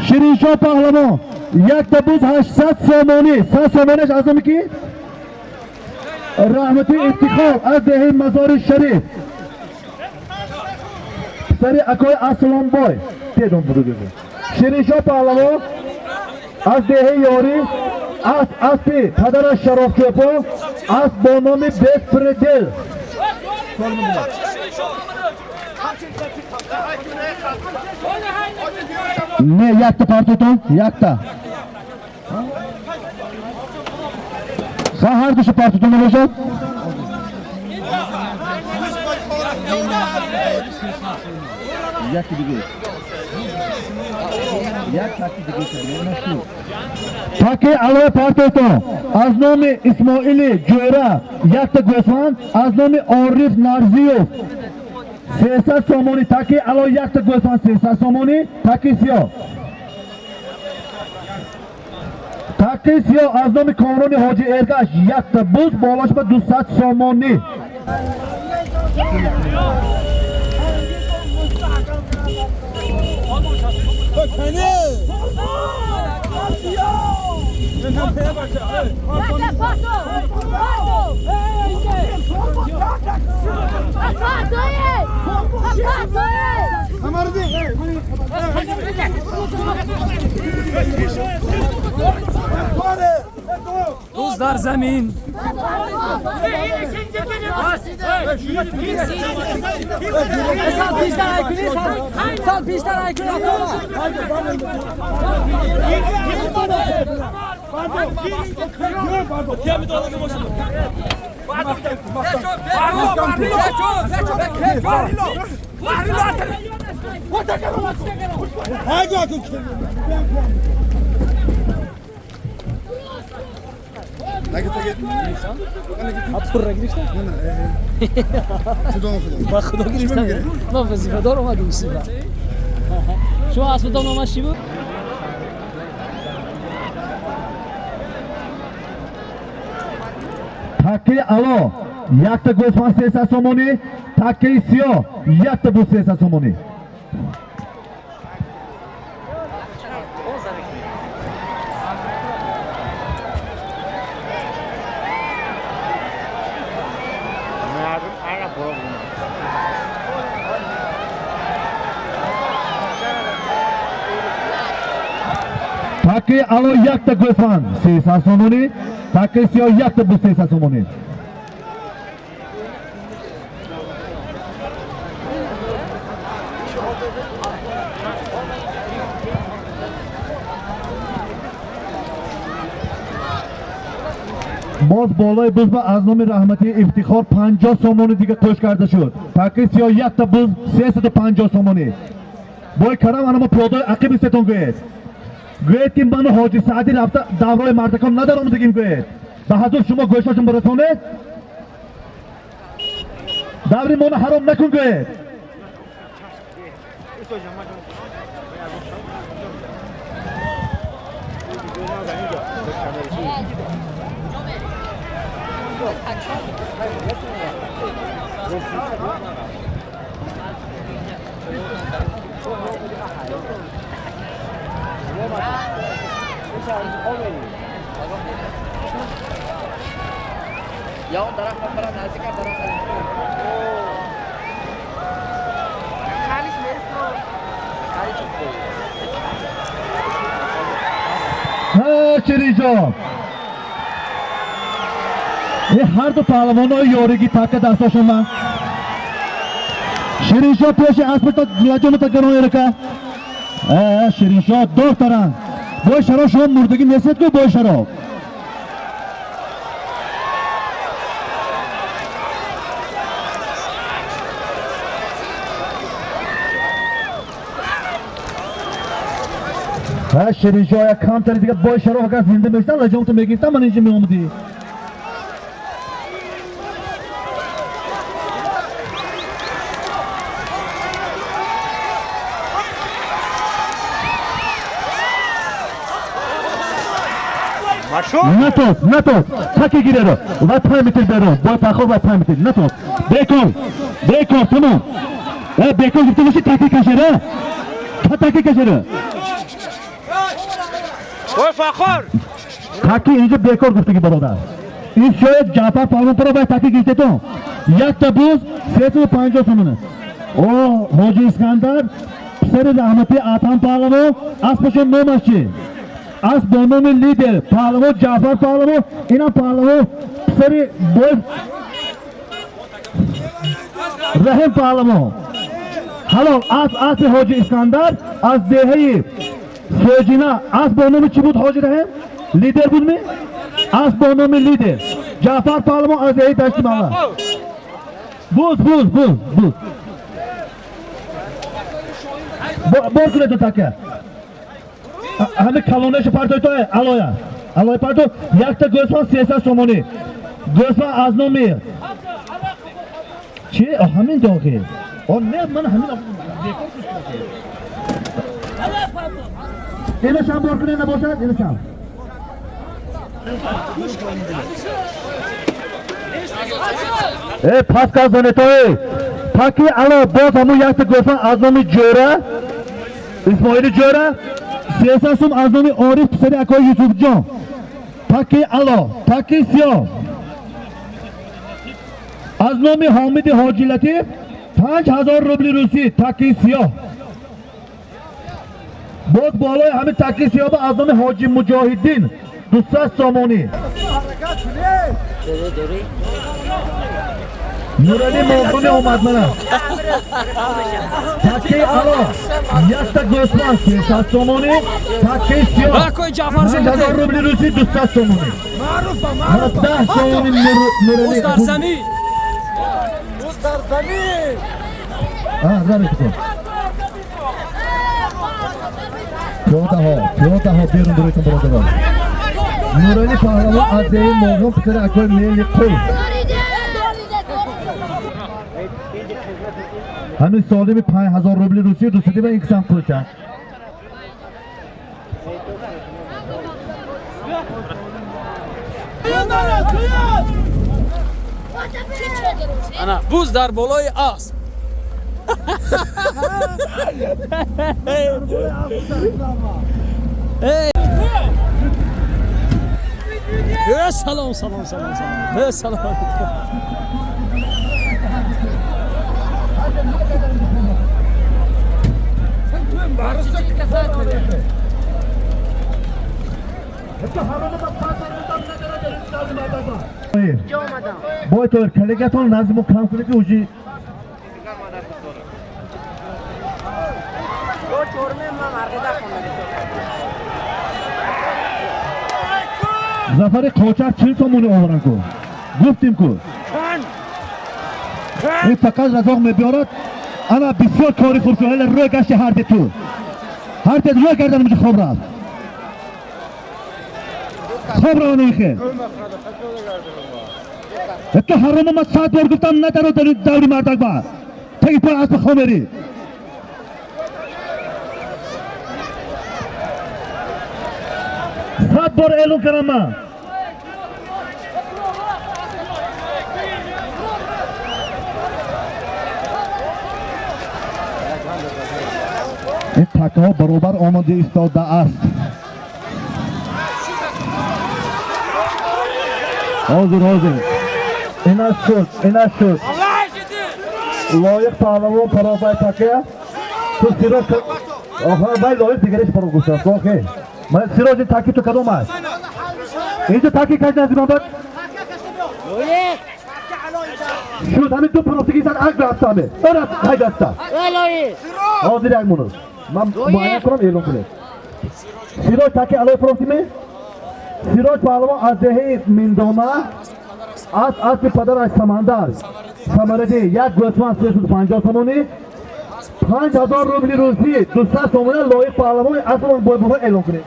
Шириншоҳ паҳлавон якта буз 800 сомонӣ, 100 сомонаш аз номи ки? Раҳмати Ифтихор аз деҳаи Мазори Шариф. Писари акои Аслонбой тедон буду. Шириншоҳ паҳлавон аз деҳаи Ёрӣ аз аспи падараш Шарофчӯпо асп бо номи Беспредел. Не, якта партотон, якта. Ха, ҳар душа партотон набошад? Яки диге. Як таки диге. Таки алои партотон аз номи Исмоили Ҷӯра якта гӯсфанд, аз номи Ориф Нарзиёв 300 сомонӣ. Таки ало якта гӯсфанд 300 сомонӣ. Таки сиёҳ. Таки сиёҳ аз номи Комрони Ҳоҷи Эргаш якта буз болош ба 200 сомонӣ. Буз дар замин. Сал пештар айкунӣ, сал пештар айкунӣ. Ба худо гирифтам. Ман вазифадор омадам сиба. Шумо асбатон номаш чӣ буд? Таккаи ало якта гӯсфанд 300 сомонӣ, таккаи сиёҳ якта буз 300 сомонӣ. Таккаи ало якта гӯсфанд 300 сомонӣ, таккаи сиёҳ якта буз 300 сомонӣ. Боз болои бузба аз номи Раҳмати Ифтихор 50 сомонӣ дига қӯш карда шуд. Таккаи сиёҳ якта буз 350 сомонӣ. Бой карам анамо пиёдаи ақиб истетон гӯед. Гӯед ки ману Ҳоҷи Саъдӣ рафта даврои мардакон надаромадагим гӯед. Ба ҳазур шумо гӯшошон бирасонед. Даври моно ҳаром накун гӯед. Ширинҷон, ҳар ду паҳлавонои ёригӣ така дастошон ман. Шириншоҳ пеши аспата лаҷомата гарон рака. Шириншоҳ дохтаран. Бой шароб шумо мурдагӣ нестед ку бой шароб. Шириншоҳ як камтари дига бой шароб агар зинда мешудам лаҷомато мегирифтам ман инҷа меомадӣ. Натоз, натоз. Таки гиреро. Ва 5 метр берун. Бой пахор ва 5 метр. Натоз. Бекор. Бекор, тамом. Бекор гуфта боши таки кашера. Таки кашера. Ой, Фахор! Таки инҷо бекор гуфтаги бародар. Ин шояд Ҷаъфар паҳлавон туро бай таки гирифтетон. Якта буз 350 сомона. О, Ҳоҷи Искандар, писари раҳмати Атам паҳлавон, аспашон номаш чи? Асп бо номи лидер паҳлавон Ҷаъфар паҳлавон, инам паҳлавон писари бой Раҳим паҳлавон. Ҳалол асп аспи Ҳоҷи Искандар аз деҳаи Соҷина. Асп бо номи чӣ буд Ҳоҷи Раҳим? Лидер буд ми? Асп бо номи лидер Ҷаъфар паҳлавон аз деҳаи Дашти Мала. Буз, буз, буз, буз. Бор кунед така. Ҳами калонашу партои то алоя. Алоя парто якта гӯсфанд 300 сомонӣ. Гӯсфанд аз номи чи? Ҳамин дохил. О, не, ман ҳамин инашам бор кунед набошад, инашам. Пас казонетои. Таки ало боз ҳамун якта гӯсфанд аз номи Ҷӯра, Исмоили Ҷӯра, 300 сум аз номи Ориф писари акои Юсуфҷон. Таки ало, таки сиёҳ. Аз номи Ҳомиди Ҳоҷи Латиф 5000 рубли русӣ таки сиёҳ. Боз болои ҳамин таки сиёҳ аз номи Ҳоҷи Муҷоҳиддин 200 сомонӣ. Нурали Моғуни омад мана. Таки ало, якта гӯсфанд 300 сомонӣ, таки сиёҳ Акои Ҷаъфар 5000 рубли русӣ 200 сомонӣ. 10 сомонӣ Нурали. Буз дар замин. Буз дар замин! Замин. Пиёдаҳо, пиёдаҳо берун буритон бародарон. Нурали паҳлавон аз деҳаи Моғон писари акои Мели Қул. Ҳамин солими 5000 рубли русӣ 200 ва ин кисам қулча. Ана буз дар болои асп. Салом, салом, салом, салом. Салом. Бой тор коллегатон назму кам кунед ки уҷи Зафари Қочақ 40 сомонӣ оваран ку. Гуфтим ку. Ин фақат Разоқ мебиёрад. Ана бисёр кори хуб шуд. Ҳала рӯй гашти ҳарде ту. Ҳарде рӯй гардан меҷа хоб рафт. Хоб рава намехел. Ту ҳарома ма 100 бор гуфтам надаро даври мардак ба. Таги пой аспа хоб мери. 100 бор эълон кардам ман. Ин такаҳо баробар омада истодааст. Ҳозир, ҳозир. Ина шуд, ина шуд. Лоиқ паҳлавон паробай такая. Ту Сироҷ, оҳа, вай лоиқ дигареш паро гуфтааст. Охе. Ман Сироҷ ин таки ту кадом аст? Инҷо таки каш назиман бад. Шуд, ҳамин ду парофтиги зад ак рафта ҳаме. Ора ҳай даста. Ҳозир як минут. Ман муайян кунам эълон кунед. Сироҷ таки алои парофтӣ ме? Сироҷ паҳлавон аз деҳаи Миндона, аз аспи падараш Самандар. Самарадӣ як гӯсфанд 350 сомонӣ, 5000 рубли русӣ 200 сомонӣ лоиқ паҳлавон аспон бойбоҳо эълон кунед.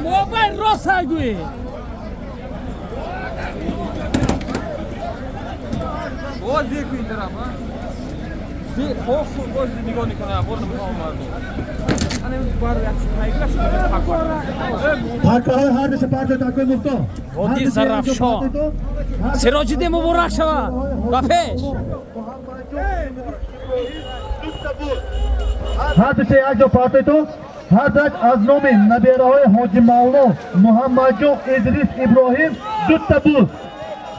Мобайл рост ҳайгӯӣ. Боз зер кун ин тараф, а? Зер, хоб боз нигоҳ мекунам, борд мехоҳам мардум. Ана бар як ҳайгӯ Такаҳои ҳардуша парто такои муфто. Води Зарафшон. Сироҷиддин муборак шавад. Ба пеш. Ҳардуша як ҷо партойтон. Ҳардач аз номи набераҳои Ҳоҷи Мавло Муҳаммадҷон Идрис Иброҳим дута буд.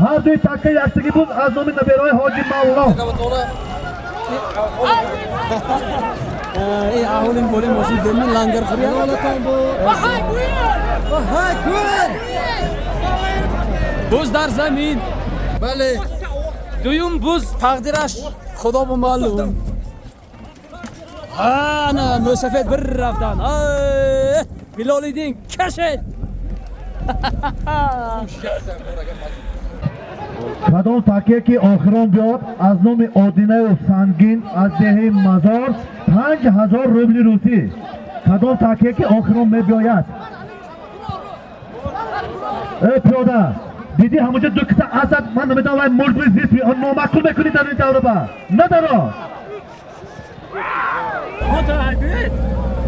Ҳардуи така яктагӣ буд аз номи набераҳои Ҳоҷи Мавло. Ин аҳолин боли мошин деми лангар хӯрия. Буз дар замин. Бале. Дуюм буз тақдираш худо ба маълум. Ана мӯсафед bir рафтан. Билолиддин кашед. Кадом такие ки охирон биёд аз номи Одинаю Сангин аз деҳаи Мазор 5000 рубли русӣ. Кадом такие ки охирон мебиёяд? Э пиёда, дидӣ ҳамонҷо ду киса асад, ман намедонам вай мурдми зист номаъқул мекунӣ дар ин давраба. Надаро.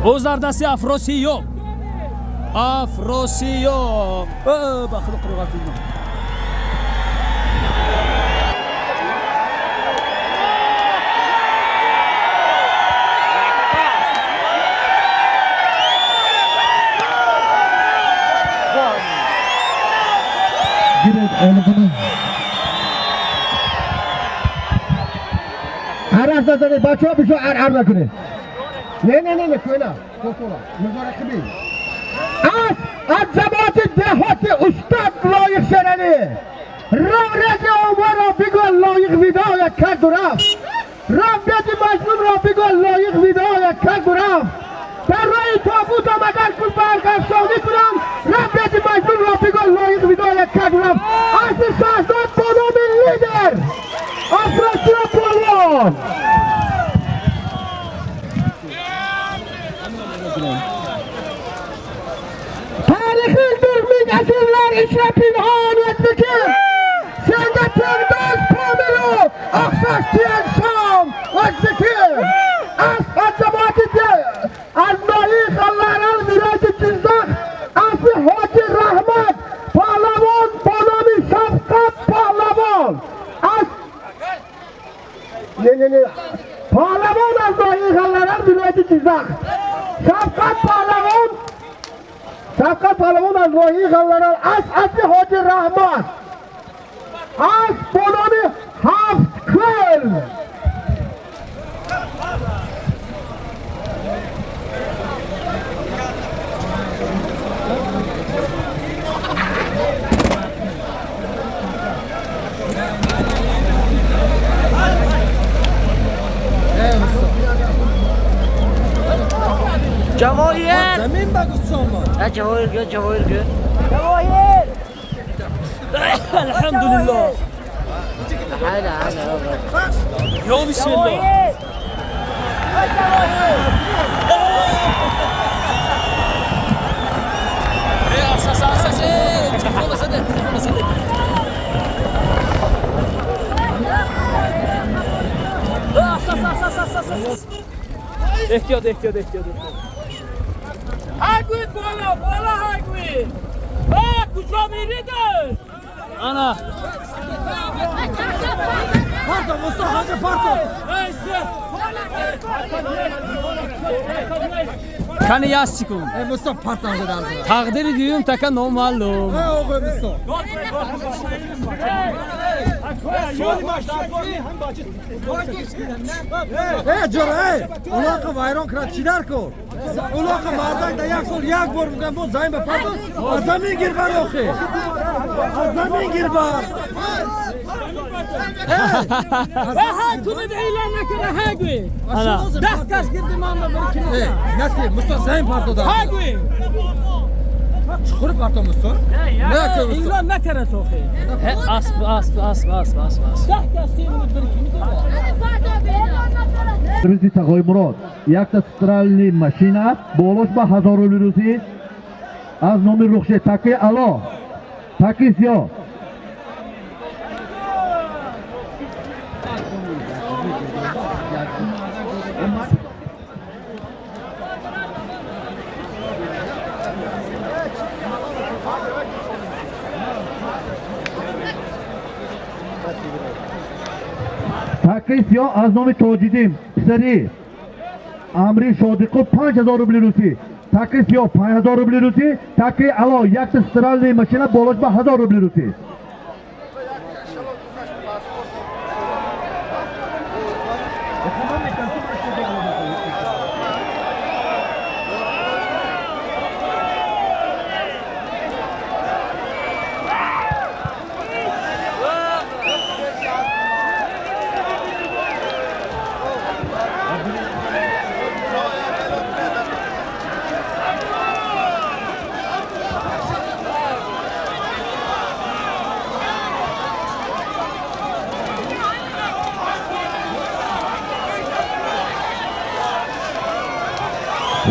Буз дар дасти Афросиёб. Афросиёб. Ба худо қурғат. Гиред олғуни. Арақ назанед, бачаҳо бишо арар накунед. Не, не, не, не, кӯна. Кӯна. Муборак би. Аз ҷамоати деҳоти устод Лоиқ Шералӣ. Раврази омаро бигӯ лоиқ видоя карду рафт. Равбеди маҷнунро бигӯ лоиқ видоя карду рафт. Дар роҳи тобутам агар гулбаргафшонӣ кунам, равбеди маҷнунро бигӯ лоиқ видоя карду рафт. Асли шаҳзод бо номи лидер Афросиёб Полвон. Tarixindir ming asrlar ichra pinhon o'tmiki. Senga tengdosh Pomiru oqsash Tian Shom o'tmiki. As jamoati Arnoyi Xallaral viloyati Jizzax asli Hoji Rahmat Pahlavon bo nomi Shafqat Pahlavon. As Ne ne ne Pahlavon Arnoyi Xallaral viloyati Jizzax. Shafqat Pahlavon Шафқат Паҳлавон аз ноҳияи Ғалларал ас асли Ҳоҷи Раҳмат ас бо номи Ҳафт кӯл. Cavohir! Замин ба гуфтсома. Cavohir gö, Cavohir gö. Cavohir! Alhamdulillah. Hala, hala. Yo bismillah. Asas, asas, telefon zade, telefon zade. Asas, asas, asas, asas. Ehtiyot, ehtiyot, ehtiyot. Ҳайгӯи боло, боло ҳайгӯи. Куҷо мерид? Ана. Парто, Мусто, ҳанҷа парто. Кани як секунд. Мусто, парто ҳанҷа дар зада. Тақдири дуюм така номаълум. Оғои Мусто. Э, ҷора, э, улоқа вайрон кард, чӣ дар кор? Улоқа мардак дар як сол як бор мегӯям, боз замин ба парто, аз замин гир бар охе. Аз замин гир бар. Кунед эълон накарда ҳайгӯи. Ана. 10 кас гирди ман ба бар кино. Наси, Мусто замин парто дар. Ҳайгӯи. Чуқур партом устод? Не, инлон накара сохи. Асп, асп, асп, асп, асп, асп. 10 кас тим буд бир ки медора. Рӯзи Тағои Мурод якта стральный машина болош ба 1000 рубли русӣ аз номи Рухше таки ало таки сиё. Таки сиё аз номи Тоҷидин писари Амри Шодиқов 5000 рубли русӣ. Таки сиё 5000 рубли русӣ, таки ало якта стральный машина болош ба 1000 рубли русӣ.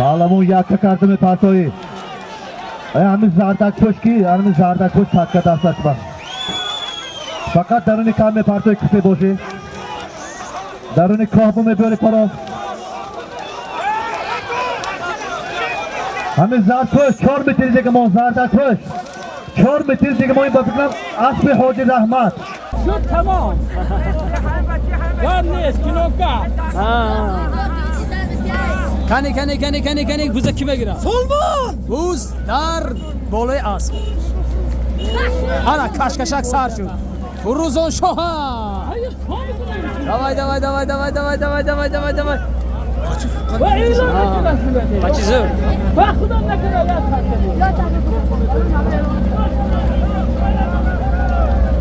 Лаламун якка карта мепартоӣ. Ҳамин зардакпӯш ки, ҳамин зардакпӯш такка дасташ ба. Фақат даруни кам мепартоӣ куфе бошӣ. Даруни коҳбу мебиёри паро. Ҳамин зардпӯш 4 метр дигамон зардакпӯш. 4 метр дигамон ба фикрам аспи Ҳоҷи Раҳмат. Шуд тамом. Гап нест, кинока. Кани, кани, кани, кани, кани, буза ки мегирад? Сулмон! Буз дар болои асп. Ана кашкашак сар шуд. Фурӯзон шоҳа! Давай, давай, давай, давай, давай, давай, давай, давай, давай. Бачи зӯр. Ба худо накунад я.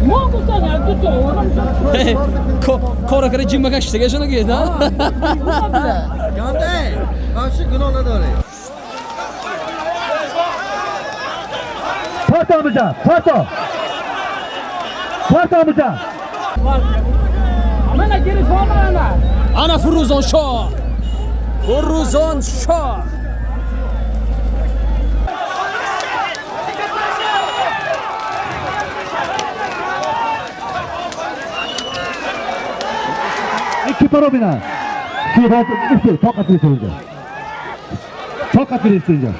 Мо гуфтан як ду то. Кора кара ҷиммака шитага шуна гед, а? Ганде, бахши гуноҳ надорӣ. Парто амуҷа, парто. Парто амуҷа. Мана гирифон ана. Ана Фурӯзон шоҳ. Фурӯзон шоҳ. Ин ки паро бина. Шуро исто, тоқат бирис инҷа. Тоқат бирис инҷа.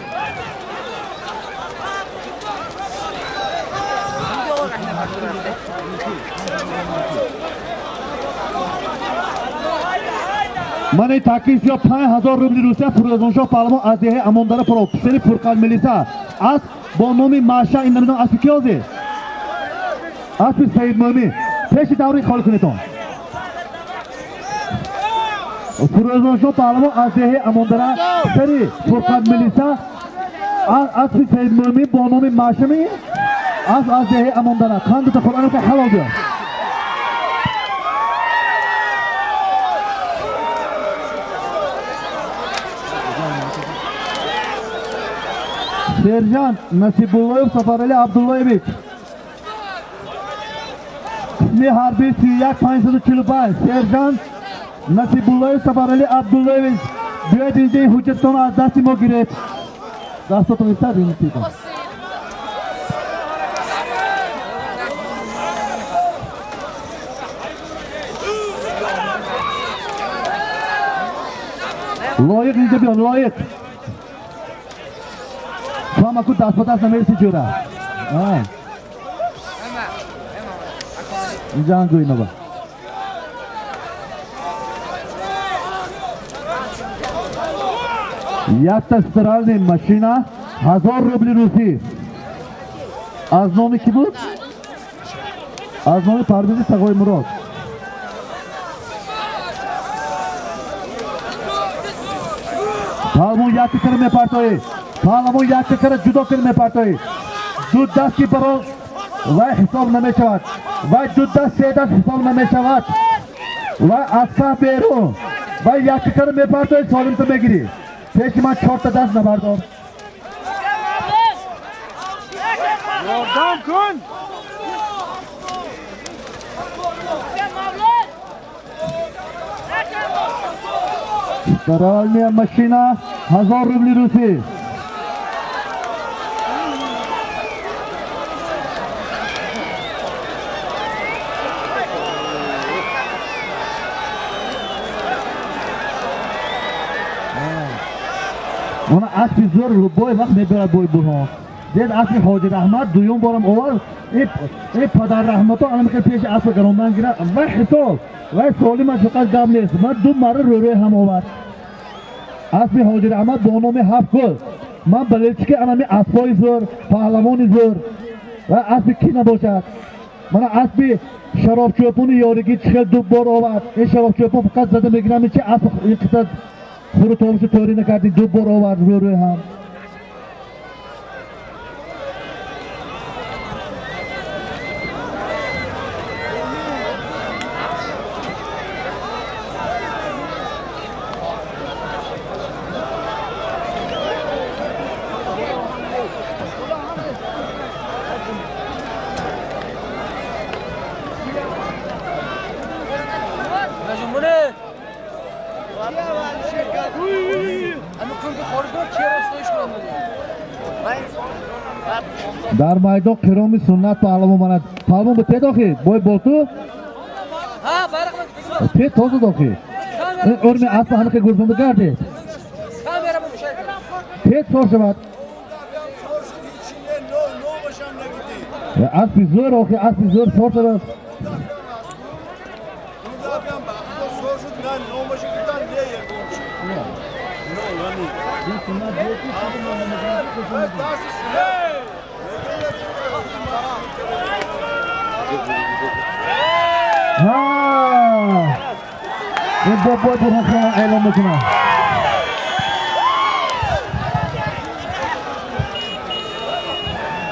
Ман ин таки сиё 5000 рубли Русия Фурӯзоншоҳ паҳлавон аз деҳаи Амондара паро писари Фурқат милиса асп бо номи Маша. Ин намедонам аспи ки ҳозир? Аспи Саид Мӯмин. Пеши даври холӣ кунедон. Фурӯзоншоҳ паҳлавон аз деҳаи Амондара писари Фурқат милиса аспи Саид Мӯмин бо номи Маша ми асп аз деҳаи Амондара. Қанду та Қуръону ка ҳалол биё. Сержант Насибуллоев Сафарали Абдуллоевич. Қисми ҳарбии 31 545. Сержант Насибуллоев Сафарали Абдуллоевич. Биёед инҷа ин ҳуҷҷатонро аз дасти мо гиред. Дастотон истад ин типа. Лоиқ инҷа биё, лоиқ. Ту даст ба даст намереси ҷура. Инҷа ангӯи наба. Якта стиральный машина 1000 рубли русӣ. Аз номи ки буд? Аз номи Парвизи Тағои Мурод. Палмон якта кара мепартоӣ. Паҳлавон якта кара ҷудо кара мепартоӣ. Ду даст ки баро вай ҳисоб намешавад. Вай ду даст се даст ҳисоб намешавад. Вай аз каҳ берун. Вай якта кара мепартоӣ солимта мегирӣ. Пеши ман чорта даст набардор. Ёрдам кун. Стиральная машина 1000 рубли русӣ. Она аспи зӯр любой вақт мебарад бой Бурҳон. Дед аспи Ҳоҷи Раҳмат дуюм борам овард. Э падар Раҳмато ана мехел пеши аспа гарондан гирад. Вай хитол, вай солимаш фақат гап нест. Ман ду марра рӯрӯи ҳам овард. Аспи Ҳоҷи Раҳмат бо номи ҳафт гул. Ман балелчики анами аспҳои зӯр, паҳлавони зӯр ва аспи ки набошад. Мана аспи шаробчӯпони ёригӣ чӣ хел ду бор овард. Ин шаробчӯпон фақат зада мегирам, чи асп ин қисса хуру тобишу тӯрӣ накарди, ду бор овард рӯрӯи ҳам. Дар майдон қироми суннат паҳлавон монад. Паҳлавон ба те дохил? Бой болту? Те тоза дохил. Ин урми аспа ҳамақа гурбунда гардед. Те сор шавад. Аспи зӯр охи, аспи зӯр сор шавад. Ин бо бой Бурҳон хиёнат эълон мекунад.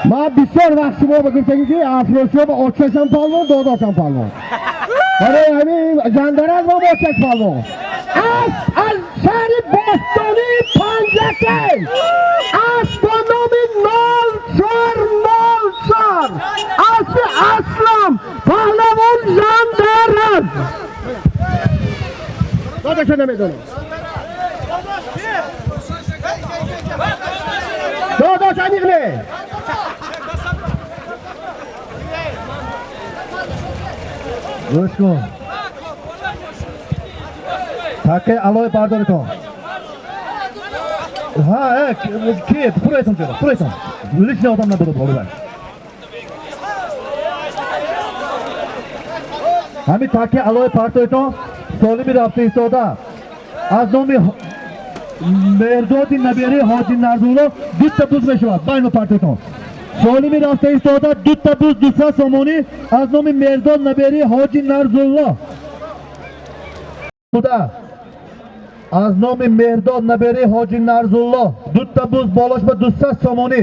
Ман бисёр вақт шумо ба гуфтагӣ ки Афросиёб очашам палвон, додошам палвон. Барои ҳамин Жандараз ва очаш палвон. Асп аз шаҳри бостонии Панҷакент. Асп бо номи 0404. Аспи Аслам паҳлавон Жандараз. Додашо намедонам. Додаш аниқ не. Гӯш кун. Таке алои бардоритон. Ҳа, ки пурайтон ҷода, пурайтон. Личный одам набуд болибай. Ҳамин таке алои партоитон солими рафта истода. Аз номи Меҳрдоди набираи Ҳоҷи Нарзулло дута буз мешавад. Байно партоитон. Солими рафта истода дута буз 200 сомонӣ аз номи Меҳрдод набираи Ҳоҷи Нарзулло. Буда. Аз номи Меҳрдод набираи Ҳоҷи Нарзулло дута буз болош ба 200 сомонӣ.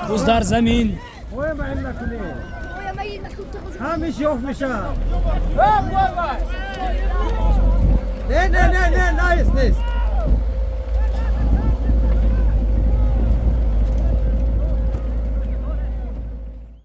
Буз дар замин. ҳамиш ёфт мешавад. Не, не, не, не, нест, нест.